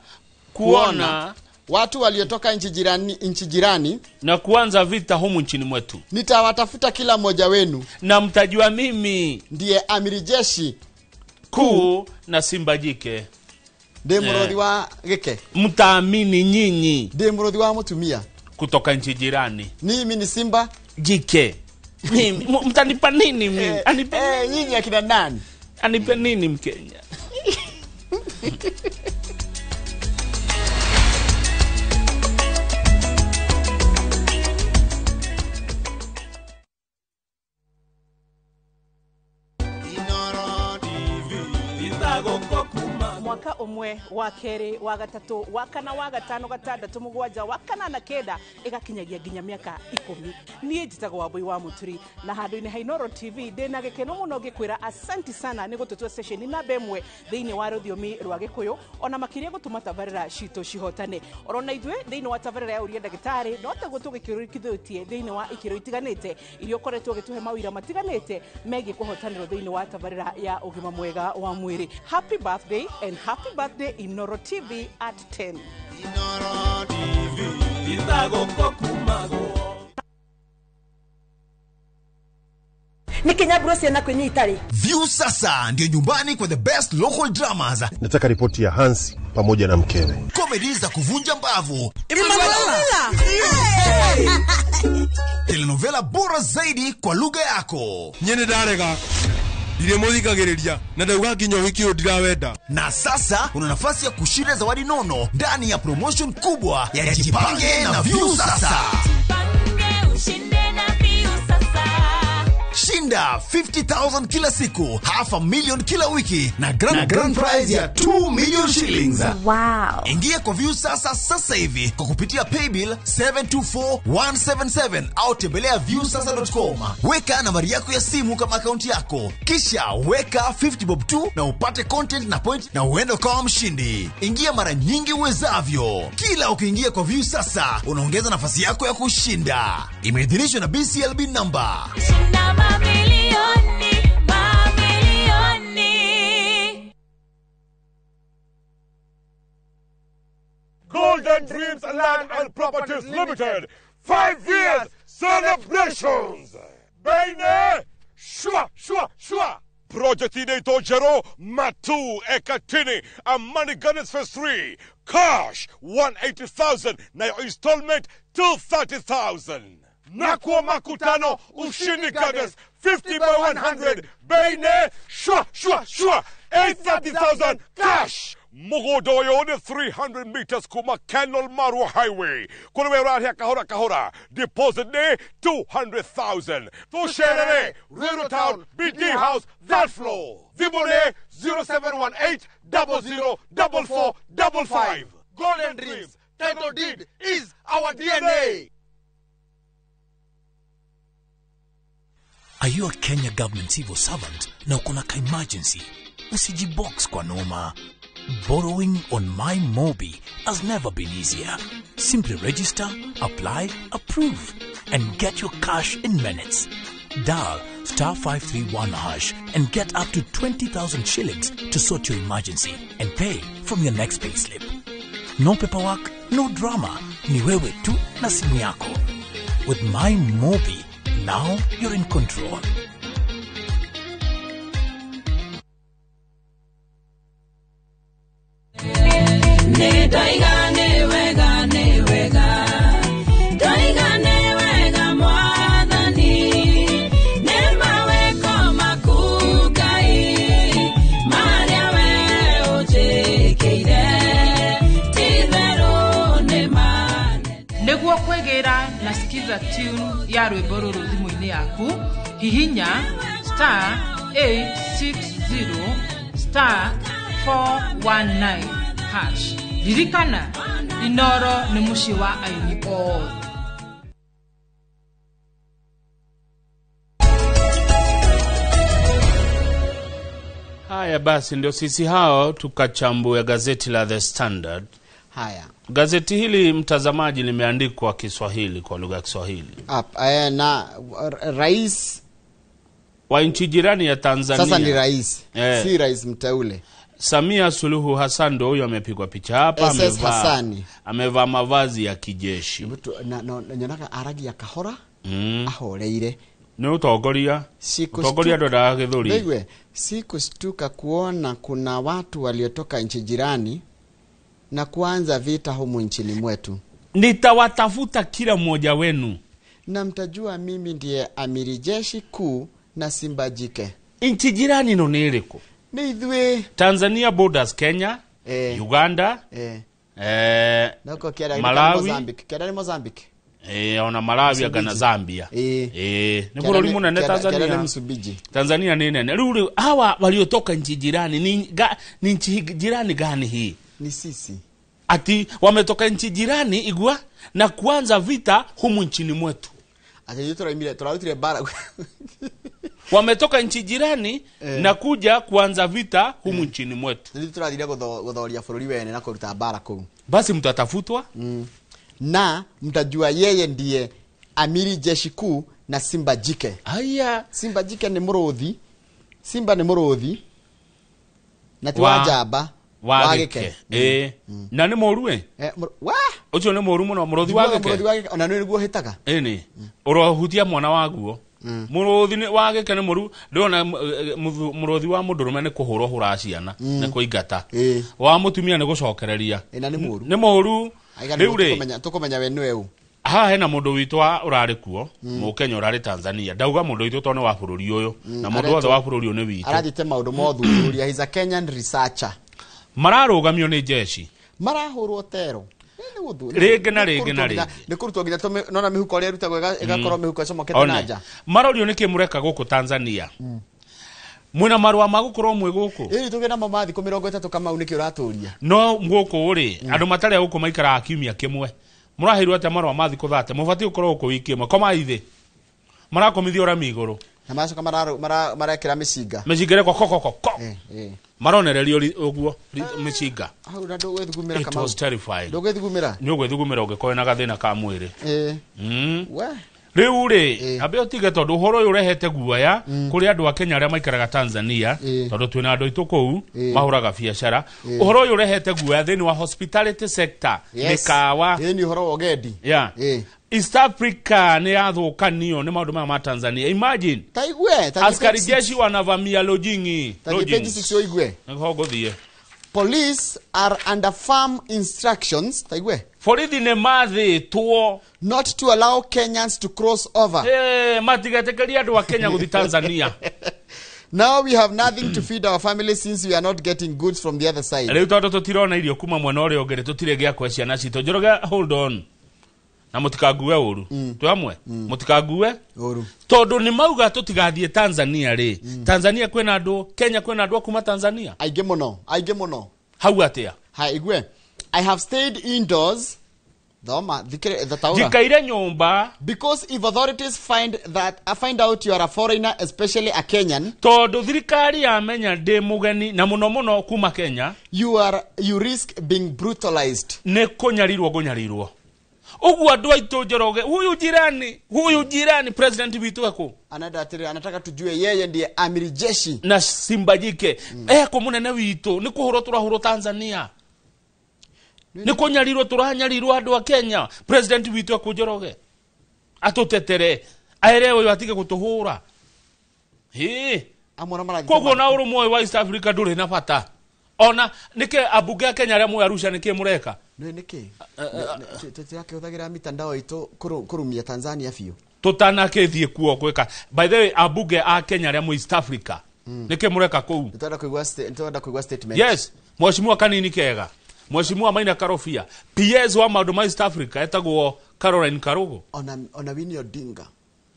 kuona watu waliotoka nchi jirani na kuanza vita humu nchini mwetu. Nitawatafuta kila mmoja wenu na mtajua mimi ndiye amiri jeshi kuu na simba jike. Ndi mũrũthi wa gĩke. Mtaamini nyinyi. Ndi mũrũthi wa mũtumia kutoka nchi jirani. Mimi ni simba jike. Mimi mtanipa nini mimi? Anipe nyinyi akina nani? Anipe nini Mkenya? Mwaka Ũmwe, wa kerĩ, wa gatatũ, wa kana, wa gatano, gatandatũ, mũgwanja, wa kanana, kenda, ĩgakinyagia nginya mĩaka 10. Niĩ njĩtagwo Wambui wa Mũturi, na handũ-inĩ ha Inooro TV ndĩna gĩkeno mũno ngĩkwĩra asanti sana nĩ gũtũtua station namba 1 thĩinĩ wa rũthiomi rwa Gĩkũyũ, ona makĩria gũtũma tabarĩra citũ cihotane. Orona ithuĩ thĩinĩ wa tabarĩra ya Ũria Ndagĩtarĩ no taguo tũgĩkĩrũkithĩtie thĩinĩ wa ikĩro itiganĩte iria ũkoretwo ũgĩtũhe mawĩra matiganĩte megiĩ kũhotanĩrwo thĩinĩ wa tabarĩra ya ũgima mwega wa mwĩrĩ. Happy birthday and happy birthday Inooro TV at 10. Inooro TV Nikinyaburo ciana kwĩnyita rĩ. View sasa ndio nyumbani kwa the best local dramas. Nataka ripoti ya Hansi pamoja na mkewe. Comedy za kuvunja mbavu. Telenovela bora zaidi kwa lugha yako. Nyene ndarega. Ndiremuthikagiriria na ndauga nginya ũhiki ũyũ ndirawenda. Na sasa una nafasi ya kushinda zawadi nono ndani ya promotion kubwa ya Jipange na View Sasa. Jipange ushinde na View Sasa. Shinda 50,000 kila siku, 500,000 kila wiki na grand prize ya 2 million shillings. Wow. Ingia kwa View Sasa sasa hivi kwa kupitia paybill 724177 au tembelea viewsasa.com. Weka nambari yako ya simu kama akaunti yako, kisha weka 50 bob 2 na upate content na point na uende kama mshindi. Ingia mara nyingi uwezavyo. Kila ukiingia kwa View Sasa unaongeza nafasi yako ya kushinda. Imeidhinishwa na BCLB number. Shinda mamilioni, mamilioni. Golden Dreams Land and Properties Limited. 5 years celebrations. Baine, shwa, shwa, shwa. Project inaitwa Jero Matu Ekatini Amani Gardens Phase 3. Cash 180,000 na your installment 230,000. Nakuwa makutano Ushindi Gardens 50 by 100. Baine, shwa, shwa, shwa. 830,000 cash. Mugodoyo ni 300 meters kuma Kenol Marua Highway. Kulewe rahia kahora kahora. Deposit ni 200,000. Tusherere, Ruiru Town, BD House, that floor. Vibone 0718 00 44 55. Golden Dreams, title deed is our DNA. Are you a Kenya government civil servant na uko na ka-emergency? Usijibox kwa noma. Borrowing on My Mobi has never been easier. Simply register, apply, approve, and get your cash in minutes. Dial *531# and get up to 20,000 shillings to sort your emergency and pay from your next payslip. No paperwork, no drama. Ni wewe tu na simu yako. With My Mobi, now you're in control. Nĩguo kwĩgĩra na skiza tune ya rwĩmbo rũrũ thimũ-inĩ yaku, hihinya *860 *419 hash. Ririkana, Inooro nĩ mũciĩ wa aini othe. Haya basi, ndio sisi hao tukachambua gazeti la The Standard. Haya. Gazeti hili mtazamaji limeandikwa Kiswahili, kwa lugha ya Kiswahili. Na rais wa nchi jirani ya Tanzania. Sasa ni rais. Si rais mteule. Samia Suluhu Hassan ndio huyo amepigwa picha hapa, amevaa mavazi ya kijeshi. Na nyonaga aragi ya kahora ahoreire. Ni utongoria. Utongoria ndo ndagithuri. Ndigwe, sikustuka kuona kuna watu waliotoka nchi jirani na kuanza vita humu nchini mwetu. Nitawatafuta kila mmoja wenu. Na mtajua mimi ndiye amiri jeshi kuu na simba jike. Nchi jirani no ni iriku? Ni ithuĩ. Tanzania borders Kenya, Uganda, Nako kiara Malawi, Mozambique. Kiara ni Mozambique. Ona Malawi anga na Zambia. Nĩ bũrũri mũnene Kĩarĩa nĩ Tanzania. Msumbiji. Tanzania nĩ nene. Rĩu hawa waliotoka nchi jirani ni nchi jirani gani hii? Ni sisi. Ati wametoka nchi jirani igua na kuanza vita humu nchini mwetu. Ati turaimire turarutire bara. Wametoka nchi jirani na kuja kuanza vita humu nchini mwetu. Nĩ turathire guthoria bũrũri wene na kũruta bara kũu. Basi mtatafutwa. Na mtajua yeye ndiye amiri jeshi kuu na simba jike. Aya. Simba jike ni mũrũthi. Simba ni mũrũthi. Na ti wa njamba. Wa gĩke. Na nĩ mũru ĩ? Wa? Ũcio nĩ mũru mũno, mũrũthi wa gĩke. Mũrũthi wa gĩke, ona nĩ nĩguo hĩtaga. Ĩni. Ũrohutia mwana waguo. Mũrũthi nĩ wa gĩke nĩ mũru, ndĩrona mũrũthi wa mũndũrũme nĩ kũhũrwo hũra ciana, nĩ kũingata. Wa mũtumia nĩ gũcokereria. Na nĩ mũru. Nĩ mũru. Rĩu rĩ, tũkũmenya we nĩwe ũ. Haha hena mũndũ witũ ũrarĩ kuo, Mũkenya ũrarĩ Tanzania. Ndauga mũndũ witũ tondũ nĩ wa bũrũri ũyũ, na mũndũ wothe wa bũrũri ũyũ nĩ witũ. Arathiĩte maũndũ ma ũthuthuria, he's a Kenyan researcher. Mararũgamio nĩ jeshi. Marahũrwo tero. Rĩngĩ na rĩngĩ na rĩngĩ. Nĩ kũrutwo nginya nona mĩhuko ĩrĩa ĩrutagwo ĩgakorwo mĩhuko ĩcomokete na nja. Marorio nĩkĩ mũreka gũkũ Tanzania? Mwĩna marũa ma gũkorwo mwĩ gũkũ? Ĩĩ tũgĩ namo ma thikũ 30 Kamau nĩkĩ ũratũria? No gũkũ rĩ, andũ matarĩ a gũkũ maikaraga kiumia kĩmwe. Mũraheirwo atĩa marũa ma thikũ 30? Mũbatiĩ gũkorwo gũkũ wiki ĩmwe. Komai thĩ. Marakomithio rami igũrũ. Na maracoka marekĩra mĩcinga. Mĩcinga ĩrekwo ko ko ko ko. Maronererio ũguo mĩcinga. Hau na ndũgwĩthugumĩra It Kamau. was terrifying. Ndũgwĩthugumĩra? Nĩ ũgwĩthugumĩra ũngĩkorwo na gathĩna ka mwĩrĩ. We. Rĩu rĩ, ambe ũtige tondũ ũhoro ũyũ ũrehete guoya kũrĩ andũ a Kenya arĩa maikaraga Tanzania, tondũ twĩna andũ aitũ kũu mahũraga biacara. Ũhoro ũyũ ũrehete guoya thĩinĩ wa hospitality sector, mĩkawa. Ĩĩ nĩ ũhoro wa ũgendi. East Africa nĩ yathũkanio nĩ maũndũ maya ma Tanzania. Imagine. Ta igue, ta askari jeshi wanavamia lodging. Ta page 6 ũigue. Nĩho ngũthiĩ. Police are under firm instructions, ta igue. Borithi nĩ mathĩtwo not to allow Kenyans to cross over. Matigetĩkĩrie andũ a Kenya gũthiĩ Tanzania. Now we have nothing to feed our families since we are not getting goods from the other side. Rĩu tondũ tũtirona irio kuma mwena ũrĩa ũngĩ rĩ, tũtirĩ gĩa kũhe ciana citũ. Njoroge, hold on. Na mũtikangue ũru. Twĩ hamwe? Mũtikangue ũru. Tondũ nĩ mauga tũtigathiĩ Tanzania rĩ. Tanzania kwĩna andũ, Kenya kwĩna andũ a kuma Tanzania. Aingĩ mũno, aingĩ mũno. Hau atĩa? Hai, igue. I have stayed indoors. Thoma, thikire, thataura. Njikaire nyũmba. Because if authorities find out you are a foreigner, especially a Kenyan, tondũ thirikari yamenya ndĩ mũgeni na mũno mũno kuma Kenya, you risk being brutalized. Nĩ kũnyarirwo ngũnyarirwo. Ũguo andũ aitũ Njoroge, huyu jirani president witũ ekũ? Anada atĩrĩrĩ, anataka tujue yeye ndiye amiri jeshi na simba jike. Ekũ mũnene witũ, nĩ kũhũrwo tũrahũrwo Tanzania. Nĩ kũnyarirwo tũranyarirwo andũ a Kenya. President witũ ekũ Njoroge? Atũtetere, aere ũyũ atige gũtũhũra. Hĩ. Amwe marathiĩ Koguo na ũrũmwe ũyũ wa East Africa ndũrĩ na bata. Ona nĩkĩ ambunge a Kenya arĩa mwĩ Arusha nĩkĩ mũreka? Nĩ nĩkĩ? Tũtirakĩhũthagĩra mitandao itũ kũrumia Tanzania biũ. Tũtanakĩthiĩ kuo gwĩka. By the way, ambunge a Kenya arĩa mwĩ East Africa, nĩkĩ mũreka kũu? Nĩtũrenda kũigua statement. Yes, Mheshimiwa Kanini Kega, Mheshimiwa Maina Karobia, PS wa maũndũ ma East Africa etagwo Caroline Karugo. Ona Winnie Odinga.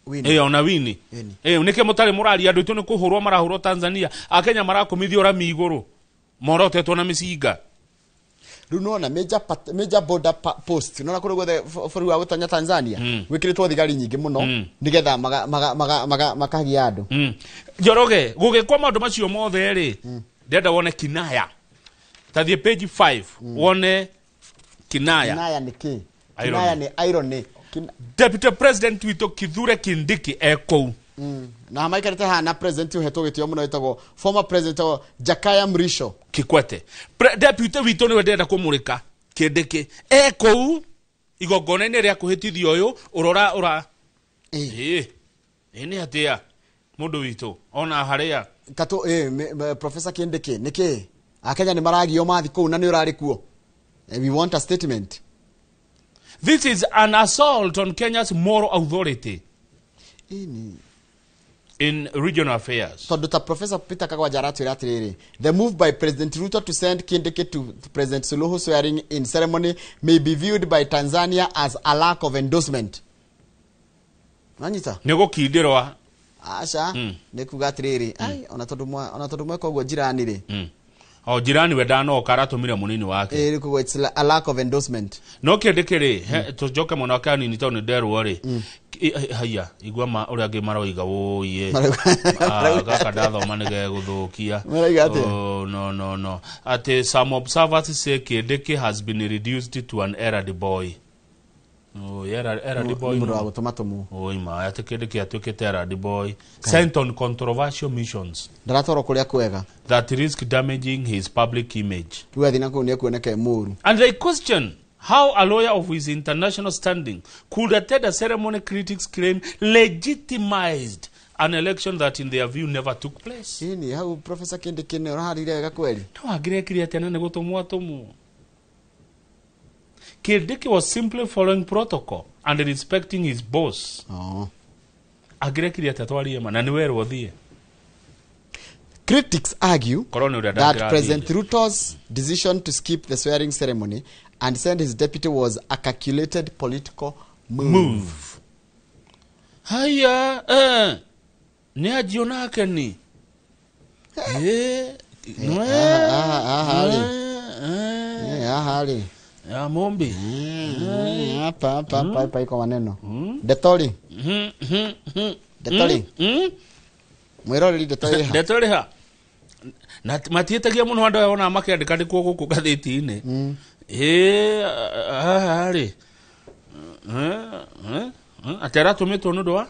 Winnie. Ona Winnie. Nĩkĩ mũtarĩ mũraria andũ aitũ nĩ kũhũrwo marahũrwo Tanzania? Akenya marakomithio rami igũrũ. Morotetwo na mĩcinga. Rĩu nĩwona major border post. Nĩwona kũrĩa guothe bũrũri wa gũtonya Tanzania, gwĩkĩrĩtwo thigari nyingĩ mũno, nĩgetha makagia andũ. Njoroge, gũgĩkwo maũndũ macio mothe rĩ, ndĩrenda wone Kinaya. Ta thiĩ page 5, wone Kinaya. Kinaya nĩ kĩ? Kinaya nĩ irony. Deputy President witũ Kithure Kindiki e kũu. Na maikarĩte haha na president ũhetwo gĩtĩo mũno wĩtagwo former president Jakaya Mrisho Kikwete. Deputy witũ nĩwe ndĩrenda kũmũrĩka Kindiki e kũu igongona-inĩ rĩa kũhĩtithio ũyũ ũrora ũra. Ĩ nĩ atĩa mũndũ witũ ona harĩa Katũ, Professor Kindiki nĩkĩ Akenya nĩ maragio mathi kũu na nĩ ũrarĩ kuo? We want a statement. This is an assault on Kenya's moral authority. Ini. In regional affairs. Tondũ ta Professor Peter Kagwanja aratwĩra atĩrĩrĩ, the move by President Ruto to send Kindiki to President Suluhu swearing in ceremony may be viewed by Tanzania as a lack of endorsement. Nanyita? Nĩ gũkindĩrwa. Aca, nĩ kuga atĩrĩrĩ, ai, ona tondũ mweka ũguo jirani rĩ. O jirani we ndanoka aratũmire mũnini wake. Ĩ, kuga it's a lack of endorsement. No Kindiki rĩ, tũcoke mwena wake hanini tondũ nĩ nderwo rĩ. Haya, igua ma ũrĩa angĩ maroiga wũiĩ. Gaka ndathoma nĩ gegũthũkia. Marauga atĩa? Oh, no, no, no. Atĩ some observers say Kindiki has been reduced to an errand boy. Oh, errand boy. Mũndũ wa gũtũma tũmũ. Oi ma, atĩ Kindiki atuĩkĩte errand boy. Sent on controversial missions. Ndaratwarwo kũrĩa kwega. That risk damaging his public image. Rĩu athiĩ na kũu nĩekuoneka e mũũru. And they question how a lawyer of his international standing could attend a ceremony critics claim legitimized an election that in their view never took place. Ini hau Professor Kindiki nĩ ũraharire wega kweli? No angĩrekire atĩa na nĩ gũtũmwo atũmwo. Kindiki was simply following protocol and respecting his boss. Oh. Angĩrekire atĩa twarie ma na nĩ werwo thiĩ. Critics argue that President Ruto's decision to skip the swearing ceremony and send his deputy was a calculated political move. Haya, nĩ anjio nake ni. Aha, ya Mombi. Hapa hapa iko maneno. Detori. Detori. Mwiroreri Detori ha. Detori ha. Na matiĩtagia mũno andũ aya ona makĩandĩka ndĩkwo gũkũ ngathĩti-inĩ. Haha rĩ. Atĩ aratũmĩtwo nĩ ũndũ wa?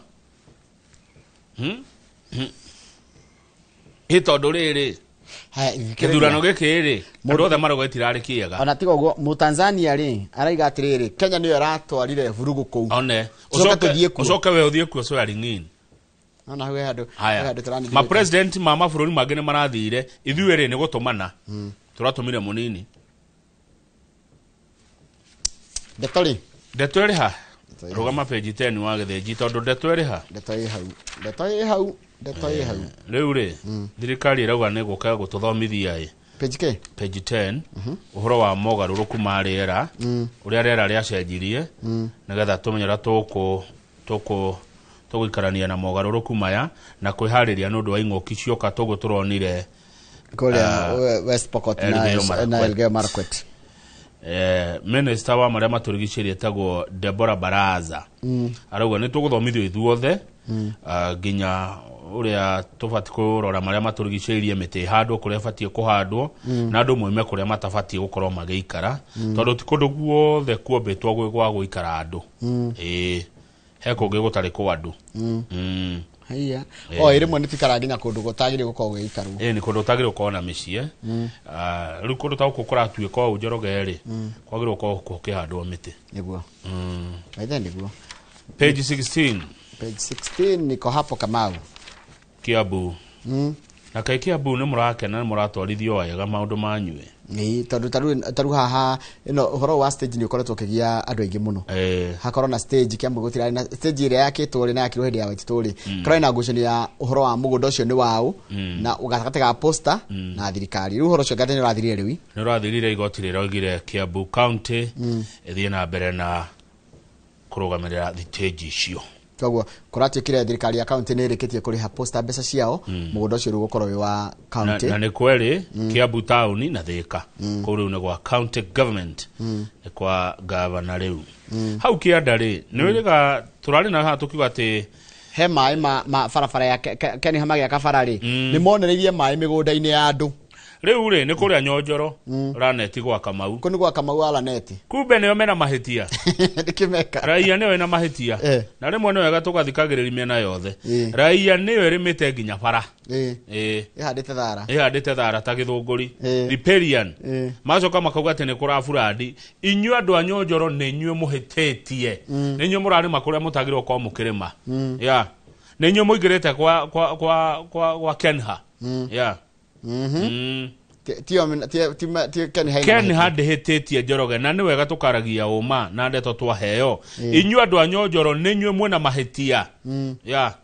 Ĩ tondũ rĩrĩ. Gĩthurano gĩkĩ rĩ, andũ othe marauga gĩtirarĩ kĩega. Ona tiga ũguo, Mũtanzania rĩ, araiga atĩrĩrĩ, Kenya nĩyo ĩratwarire vurugu kũu. One. Ũcoke we ũthiĩ kuo swearing in. Ona hau he handũ. Ma president ma mabũrũri mangĩ nĩ marathire, ithuĩ rĩ nĩ gũtũmana. Tũratũmire mũnini. Ndeto rĩ? Ndeto ĩrĩ ha? Rũgama page 10 wa Gĩthĩnji tondũ ndeto ĩrĩ ha? Ndeto ĩ hau. Ndeto ĩ hau. Ndeto ĩ hau. Rĩu rĩ, thirikari ĩrauga nĩ gũka gũtũthomithia ĩ. Page K? Page 10, ũhoro wa mogarũrũku ma rĩera, ũrĩa rĩera rĩacenjirie, nĩgetha tũmenye ũrĩa tũgũikarania na mogarũrũku maya na kwĩharĩria nĩ ũndũ wa ing'ũki cioka tũguo tũronire kũrĩa West Pokot na Elgeyo Marakwet. Minister wa marĩa matũrigicĩirie etagwo Deborah Baraza arauga nĩ tũgũthomithio ithuothe nginya ũrĩa tũbatiĩ kũrora marĩa matũrigicĩirie, mĩtĩ ĩhandwo kũrĩa ĩbatiĩ kũhandwo na andũ moime kũrĩa matabatiĩ gũkorwo magĩikara tondũ ti kũndũ guothe kuombĩtwo gwĩ gwa gũikara andũ. Ĩĩ, he kũngĩ gũtarĩ kwa andũ. Haiya. O rĩmwe nĩ tikara nginya kũndũ gũtagĩrĩire gũkorwo gũgĩikarwo. Ĩĩ, nĩ kũndũ ũtagĩrĩire gũkorwo na mĩciĩ. Rĩu kũndũ ta gũkũ kũratuĩka ũũ Njoroge rĩ, kwagĩrĩirwo gũkorwo gũkĩhandwo mĩtĩ. Nĩguo. Aithe nĩguo. Page 16. Page 16 niko hapo Kamau. Kiambu. Na kaĩ Kiambu nĩ mũrakena nĩ mũratwarithio wega maũndũ manyu. Ĩĩ, tondũ tarĩu haha ĩno ũhoro wa stage nĩ ũkoretwo ũkĩgia andũ aingĩ mũno. Hakorwo na stage Kiambu gũtirarĩ na stage ĩrĩa yakĩtwo rĩ na yakirwo hĩndĩ ya Waititũ rĩ, kũrarĩ na ngucanio ya ũhoro wa mũgũnda ũcio nĩ waũ na gatagatĩ ga posta na thirikari. Rĩu ũhoro ũcio nĩ ũrathirire rĩu. Nĩ ũrathirire, igoti rĩraugire Kiambu County ĩthiĩ na mbere na kũrũgamĩrĩra thitĩnji icio. Koguo kũratuĩkire thirikari ya county nĩ ĩrĩkĩtie kũrĩha posta mbeca ciao, mũgũnda ũcio rĩu ũgũkorwo wĩ wa county. Na nĩ kweri Kiambu town na Thika. Kũu rĩu nĩ gwa county government, nĩ kwa gavana rĩu. Hau kĩanda rĩ, nĩ wĩrĩga tũrarĩ na haha tũkiuga atĩ he maĩ ma barabara ya Kenha magĩaka bara rĩ, nĩ monereirie maĩ mĩgũnda-inĩ ya andũ. Rĩu rĩ, nĩ kũrĩa Nyonjoro, Raneti gwa Kamau. Kũu nĩ gwa Kamau wa Raneti. Kumbe nĩo mena mahĩtia. Nĩkĩ meka? Raia nĩo ĩna mahĩtia. Na rĩmwe nĩ wega tũgathikagĩrĩria mĩena yothe. Raia nĩyo ĩrĩmĩte nginya bara. Ĩhandĩte thara. Ĩhandĩte thara ta gĩthũngũri. Riparian. Macoka makauga atĩ nĩ kũraburandi. Inyuĩ andũ a Nyonjoro nĩ inyuĩ mũhĩtĩtie. Nĩ inyuĩ mũrarĩma kũrĩa mũtagĩrĩirwo gũkorwo mũkĩrĩma. Yeah. Nĩ inyuĩ mũingĩrĩte kwa Kenha. Yeah. Kenha ndĩhĩtĩtie Njoroge na nĩ wega tũkaragia ũma na ndeto twaheo. Inyuĩ andũ a Nyonjoro nĩ inyuĩ mwĩna mahĩtia. Yeah.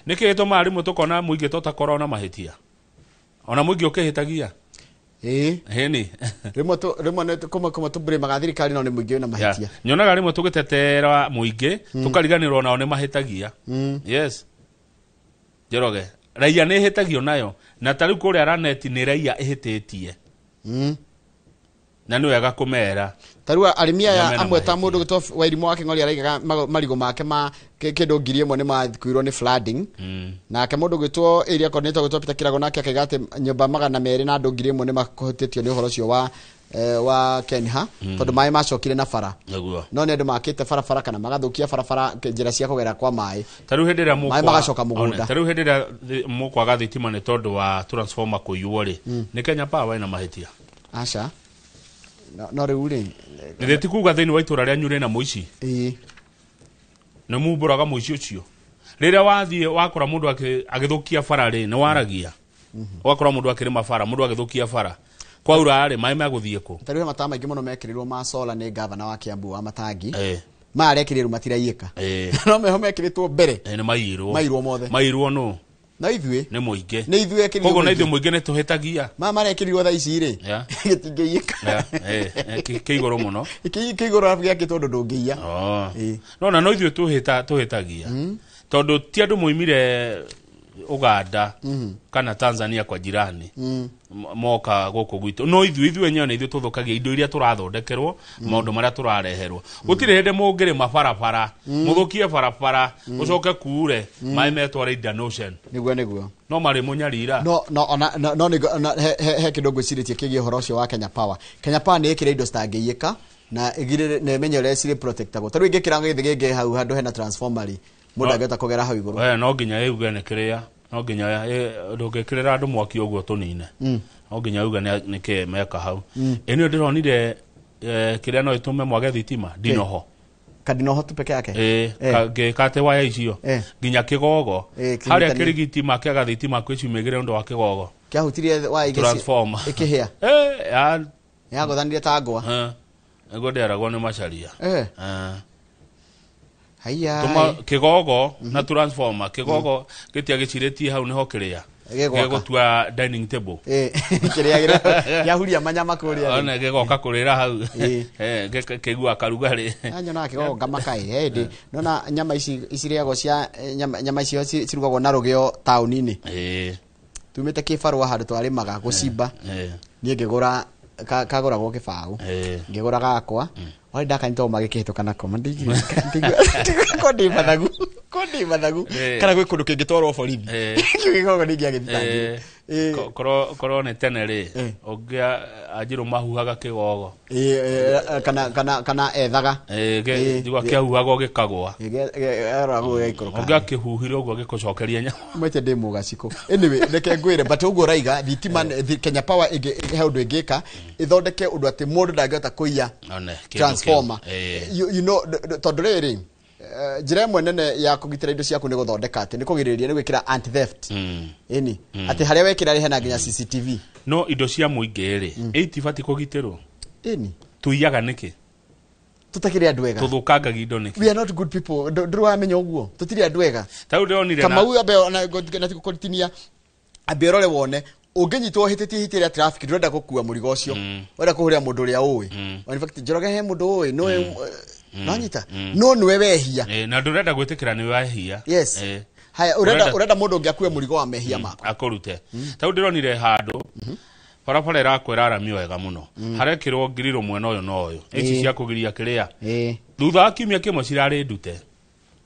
Nĩkĩ gĩtũmaga rĩmwe tũkona mũingĩ tũtakorwo na mahĩtia ona mũingĩ ũkĩhĩtagia? Hĩni rĩmwe rĩmwe nĩ kũmwe tũbũrĩmaga thirikari no nĩ mũingĩ wĩna mahĩtia. Nyonaga rĩmwe tũgĩtetera mũingĩ tũkariganĩrwo nao nĩ mahĩtagia. Yes, Njoroge, raia nĩ ĩhĩtagio nayo, na ta rĩu kũrĩa Raneti nĩ raia ĩhĩtĩtie. Na nĩ wega kũmera. Ta rĩu arĩmi aya amwe ta mũndũ gĩtwo Wairimũ wa Kĩng'ori araigaga marigũ make ma kĩndũ 1000 nĩ makuirwo nĩ flooding. Nake mũndũ gwĩtwo area coordinator gwĩtwo Peter Kirago nake akaiga atĩ nyũmba 200 na andũ 1000 nĩ mahutĩtio nĩ ũhoro ũcio wa Kenha, tondũ maĩ macokire na bara. No nĩ andũ makĩte barabara kana magathũkia barabara njĩra cia kũgera kwa maĩ. Ta rĩu hĩndĩ ĩrĩa maĩ magacoka mũgũnda. Ta rĩu hĩndĩ ĩrĩa mũkwaga thitima nĩ tondũ wa transformer kũiywo rĩ, nĩ Kenya Power ĩna mahĩtia? Aca. No rĩu rĩ, githĩ ti kuga thĩinĩ wa itũra rĩanyu rĩna mũici? Nĩ mumbũraga mũici ũcio. Rĩrĩa wathiĩ wakora mũndũ agĩthũkia bara rĩ, nĩ waragia. Wakora mũndũ akĩrĩma bara, mũndũ agĩthũkia bara. Kwaura rĩ, maĩ megũthiĩ kũ? Ta rĩu matawa maingĩ mũno mekĩrirwo ma solar nĩ gavana wa Kiambu wa Matangi. Maya arekĩrĩrwo matiraiyĩka. No meho mekĩrĩtwo mbere. Nĩ maiyirwo. Maiyirwo mothe. Maiyirwo nũ? Na ithuĩ. Nĩ mũingĩ. Nĩ ithuĩ ekĩrirwo. Koguo na ithuĩ mũingĩ nĩ tũhĩtagia. Maya marekĩrirwo thaa ici rĩ. Gĩtingĩiyĩka. Kĩ igũrũ mũno. Kĩ igũrũ arabu gĩakĩtwo ũndũ ndũngĩiya. No na no ithuĩ tũhĩtagia. Tondũ ti andũ moimire Uganda kana Tanzania kwa jirani moka gũkũ gwitũ. No ithuĩ enyewe nĩ ithuĩ tũthũkagia indo iria tũrathondekerwo, maũndũ marĩa tũrareherwo. Gũtirĩ hĩndĩ mũngĩrĩma barabara, mũthũkie barabara, ũcoke kuure maĩ metware Indian Ocean. Nĩguo nĩguo. No marĩ mũnyarira. No no ona no he kĩndũ ngwĩcirĩtie kĩgiĩ ũhoro ũcio wa Kenya Power. Kenya Power nĩ ĩkĩra indo citangĩiyĩka na ĩgirĩrĩrie na ĩmenye ũrĩa cirĩ protectagwo. Ta rĩu ĩngĩkĩra gĩthĩ gĩngĩ hau handũ hena transformer rĩ, mũndũ angĩhota kũgera hau igũrũ. No nginya ĩuge nĩ kĩrĩa, no nginya ndũngĩkĩrĩra andũ mwaki ũguo tũnine. No nginya uge nĩ kĩ meka hau. Ĩno ndĩronire kĩrĩa no ĩtũme mwage thitima, ndinoho. Kadinoho tu peke yake? Ngĩka waya icio nginya kĩgogo. Harĩa kĩrigiti makĩaga thitima kwĩ ciumia igĩrĩ ũndũ wa kĩgogo. Kĩahutirie waya igĩrĩ transformer. Ĩkĩhĩa. Yagũthanire ta ngwa. Nĩguo ndĩaragwo nĩ macaria. Haiya. Tuma kĩgogo na transformer, kĩgogo gĩtiagĩcirĩtie hau nĩho kĩrĩa. Gĩgũtua dining table. Kĩrĩa kĩahuria manyama kũrĩa. Ona gĩgoka kũrĩra hau. Kĩigua karugarĩ. Nyonaga kĩgogo ngamaka ĩ hĩndĩ. Nona nyama ici cirĩagwo cia nyama icio cirugagwo na rũgĩo taũni-inĩ. Tumĩte kĩbarũa handũ twarĩmaga gũcimba. Niĩ ngĩgũra kagũragwo kĩbaũ. Ngĩgũra gakwa. Wale ndakanyita o magĩkĩhĩtũka nako ko ndĩ mathagu ko ndĩ mathagu kana gwĩ kũndũ kĩngĩtwarwo borithi kĩu gĩkoragwo nĩ ingĩagĩthitangire. Korwo nĩ tene rĩ, ũngĩa anjirũ mahuhaga kĩgogo. Kana ethaga. Njigua kĩahuhagwo gĩkagwa. Gĩgaikũrũka. Ũngĩakĩhuhire ũguo gĩkũcokeria nyama. Mwete ndĩ mũgacikũ. Anyway, reke ngwĩre, but ũguo ũraiga thitima Kenya Power he ũndũ ĩngĩka ĩthondeke ũndũ atĩ mũndũ ndangĩhota kũiya transformer. You know, tondũ rĩrĩ njĩra ĩmwe nene ya kũgitĩra indo ciaku nĩ gũthondeka atĩ nĩ kũgirĩrĩria nĩ gwĩkĩra anti theft. Ĩni atĩ harĩa wekĩra rĩ hena nginya CCTV. No indo cia mũingĩ rĩ, itibatiĩ kũgitĩrwo. Ĩni tuiyaga nĩkĩ? Tũtakĩrĩ andũ ega. Tũthũkangagia indo nĩkĩ? We are not good people. Ndũrĩ wamenya ũguo. Tũtirĩ andũ ega. Ta rĩu ndĩronire Kamau ambe ona na kũtinia ambe ũrore wone ũngĩnyitwo ũhĩtĩtie ihĩtia rĩa traffic ndũrenda gũkua mũrigo ũcio. Ũrenda kũhũrĩra mũndũ ũrĩa ũĩ. In fact Njoroge he mũndũ ũĩ nĩwe nonyita no nĩwe wehia. Na ndũrenda gwĩtĩkĩra nĩwe wehia. Yes. Haya ũrenda mũndũ ũngĩ akue mũrigo wa mehia maku. Akũrute. Ta rĩu ndĩronire handũ barabara ĩrakwĩra aramio wega mũno. Harekĩrwo ngiriro mwena ũyũ na ũyũ. Ici cia kũgiria kĩrĩa. Thutha wa kiumia kĩmwe cirarĩ ndute.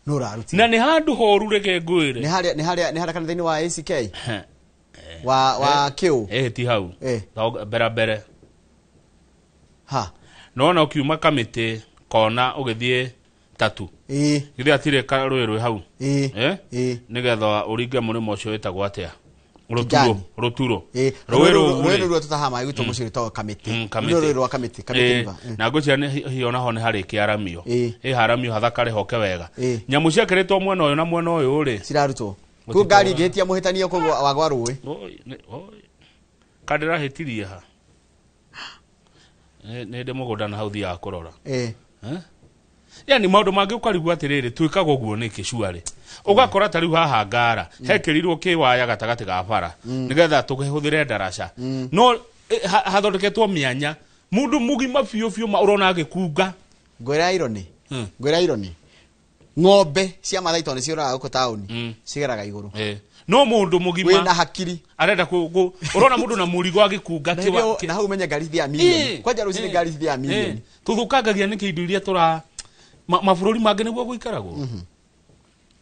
No ũraruti. Na nĩ handũ horu reke ngwĩre. Nĩ harĩa kanitha-inĩ wa ACK. Wa kĩũ. Ti hau. Mbere mbere. Ha. No na ũkiuma kamĩtĩ kona ũgĩthiĩ tatu. Githĩ hatirĩ karũĩ rwĩ hau. Nĩgetha ũringe mũrĩmo ũcio wĩtagwo atĩa? Rũturo. Rũĩ rũu tũtahaga maĩ gwitũ mũciĩ rwĩtagwo Kamĩtĩ. Rũĩ rwa Kamĩtĩ, Kamĩtĩ River. Na ngwĩciria hihi ona ho nĩ harĩkia aramio. Haramio hathakare hoke wega. Nyamũ ciakĩrĩtwo mwena ũyũ na mwena ũyũ rĩ. Cirarutwo. Kũ ngari ĩngĩhĩtia mũhĩtania kũgwa wagwa rũĩ. Kandĩrahĩtirie ha. Nĩ ndĩ mũgũnda na hau thiaga kũrora. Yani maũndũ mangĩ ũkarigwo atĩrĩrĩ, twĩkaga ũguo nĩkĩ cuarĩ? Ũgakora ta rĩu haha Ngara hekĩrirwo kĩwaya gatagatĩ ga bara nĩgetha tũhũthĩre ndaraca, no hathondeketwo mĩanya, mũndũ mũgima biũ biũ ũrona agĩkunga. Ngwĩra irony, ngwĩra irony, ng'ombe cia Mathai tondũ nĩciũraga gũkũ taũni cigeraga igũrũ. No mũndũ mũgima wĩna hakiri arenda ũrona mũndũ na mũrigo agĩkunga. Na hau ũmenye ngari cithiaga mirioni, kwanja rũcinĩ ngari cithiaga mirioni. Tũthũkangagia nĩkĩ indo iria tũra mabũrũri mangĩ nĩguo gũikaragwo?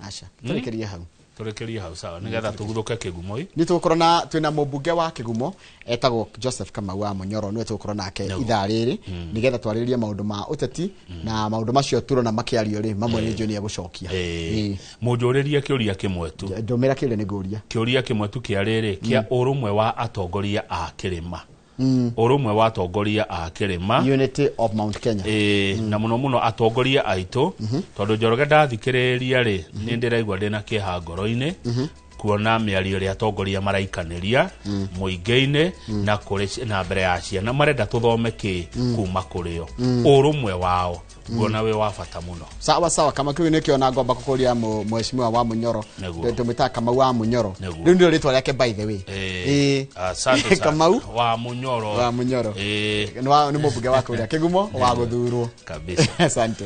Aca, tũrekerie hau. Tũrekerie hau, sawa, nĩgetha tũguthũke kĩgumo. Nĩ tũgũkorwo na twĩna mũmbunge wa Kĩgumo etagwo Joseph Kamau wa Mũnyoro, nĩwe tũgũkorwo nake ithaa rĩrĩ nĩgetha twarĩrĩrie maũndũ ma ũteti na maũndũ macio turona makĩario rĩ, mamwe nĩ njũĩ nĩ egũcokia. Mũnjũrĩrie kĩũria kĩmwe tu. Ndũmĩra kĩũria nĩ ngũria. Kĩũria kĩmwe tu kĩa rĩrĩ, kĩa ũrũmwe wa atongoria a kĩrĩma. Ũrũmwe wa atongoria a kĩrĩma, Unity of Mount Kenya. Na mũno mũno atongoria aitũ, tondũ Njoroge ndathikĩrĩria rĩ, nĩ ndĩraigua ndĩna kĩeha ngoro-inĩ kuona mĩario ĩrĩa atongoria maraikanĩria mũingĩ-inĩ na kũrĩ na mbere ya ciana, marenda tũthome kĩ kuma kũrĩo. Ũrũmwe wao nguona wĩ wa bata mũno. Sawa sawa, kama kiu nĩkĩo na ngomba kũkũria mheshimiwa wa Mũnyoro. Tũmwĩtaga Kamau wa Mũnyoro, rĩu nĩrĩo rĩtwa rĩake, by the way. Asante sana. Kamau wa Mũnyoro. Wa Mũnyoro nĩ mũmbunge wa kũrĩa Kĩgumo wa gũthurwo kabisa. Asante.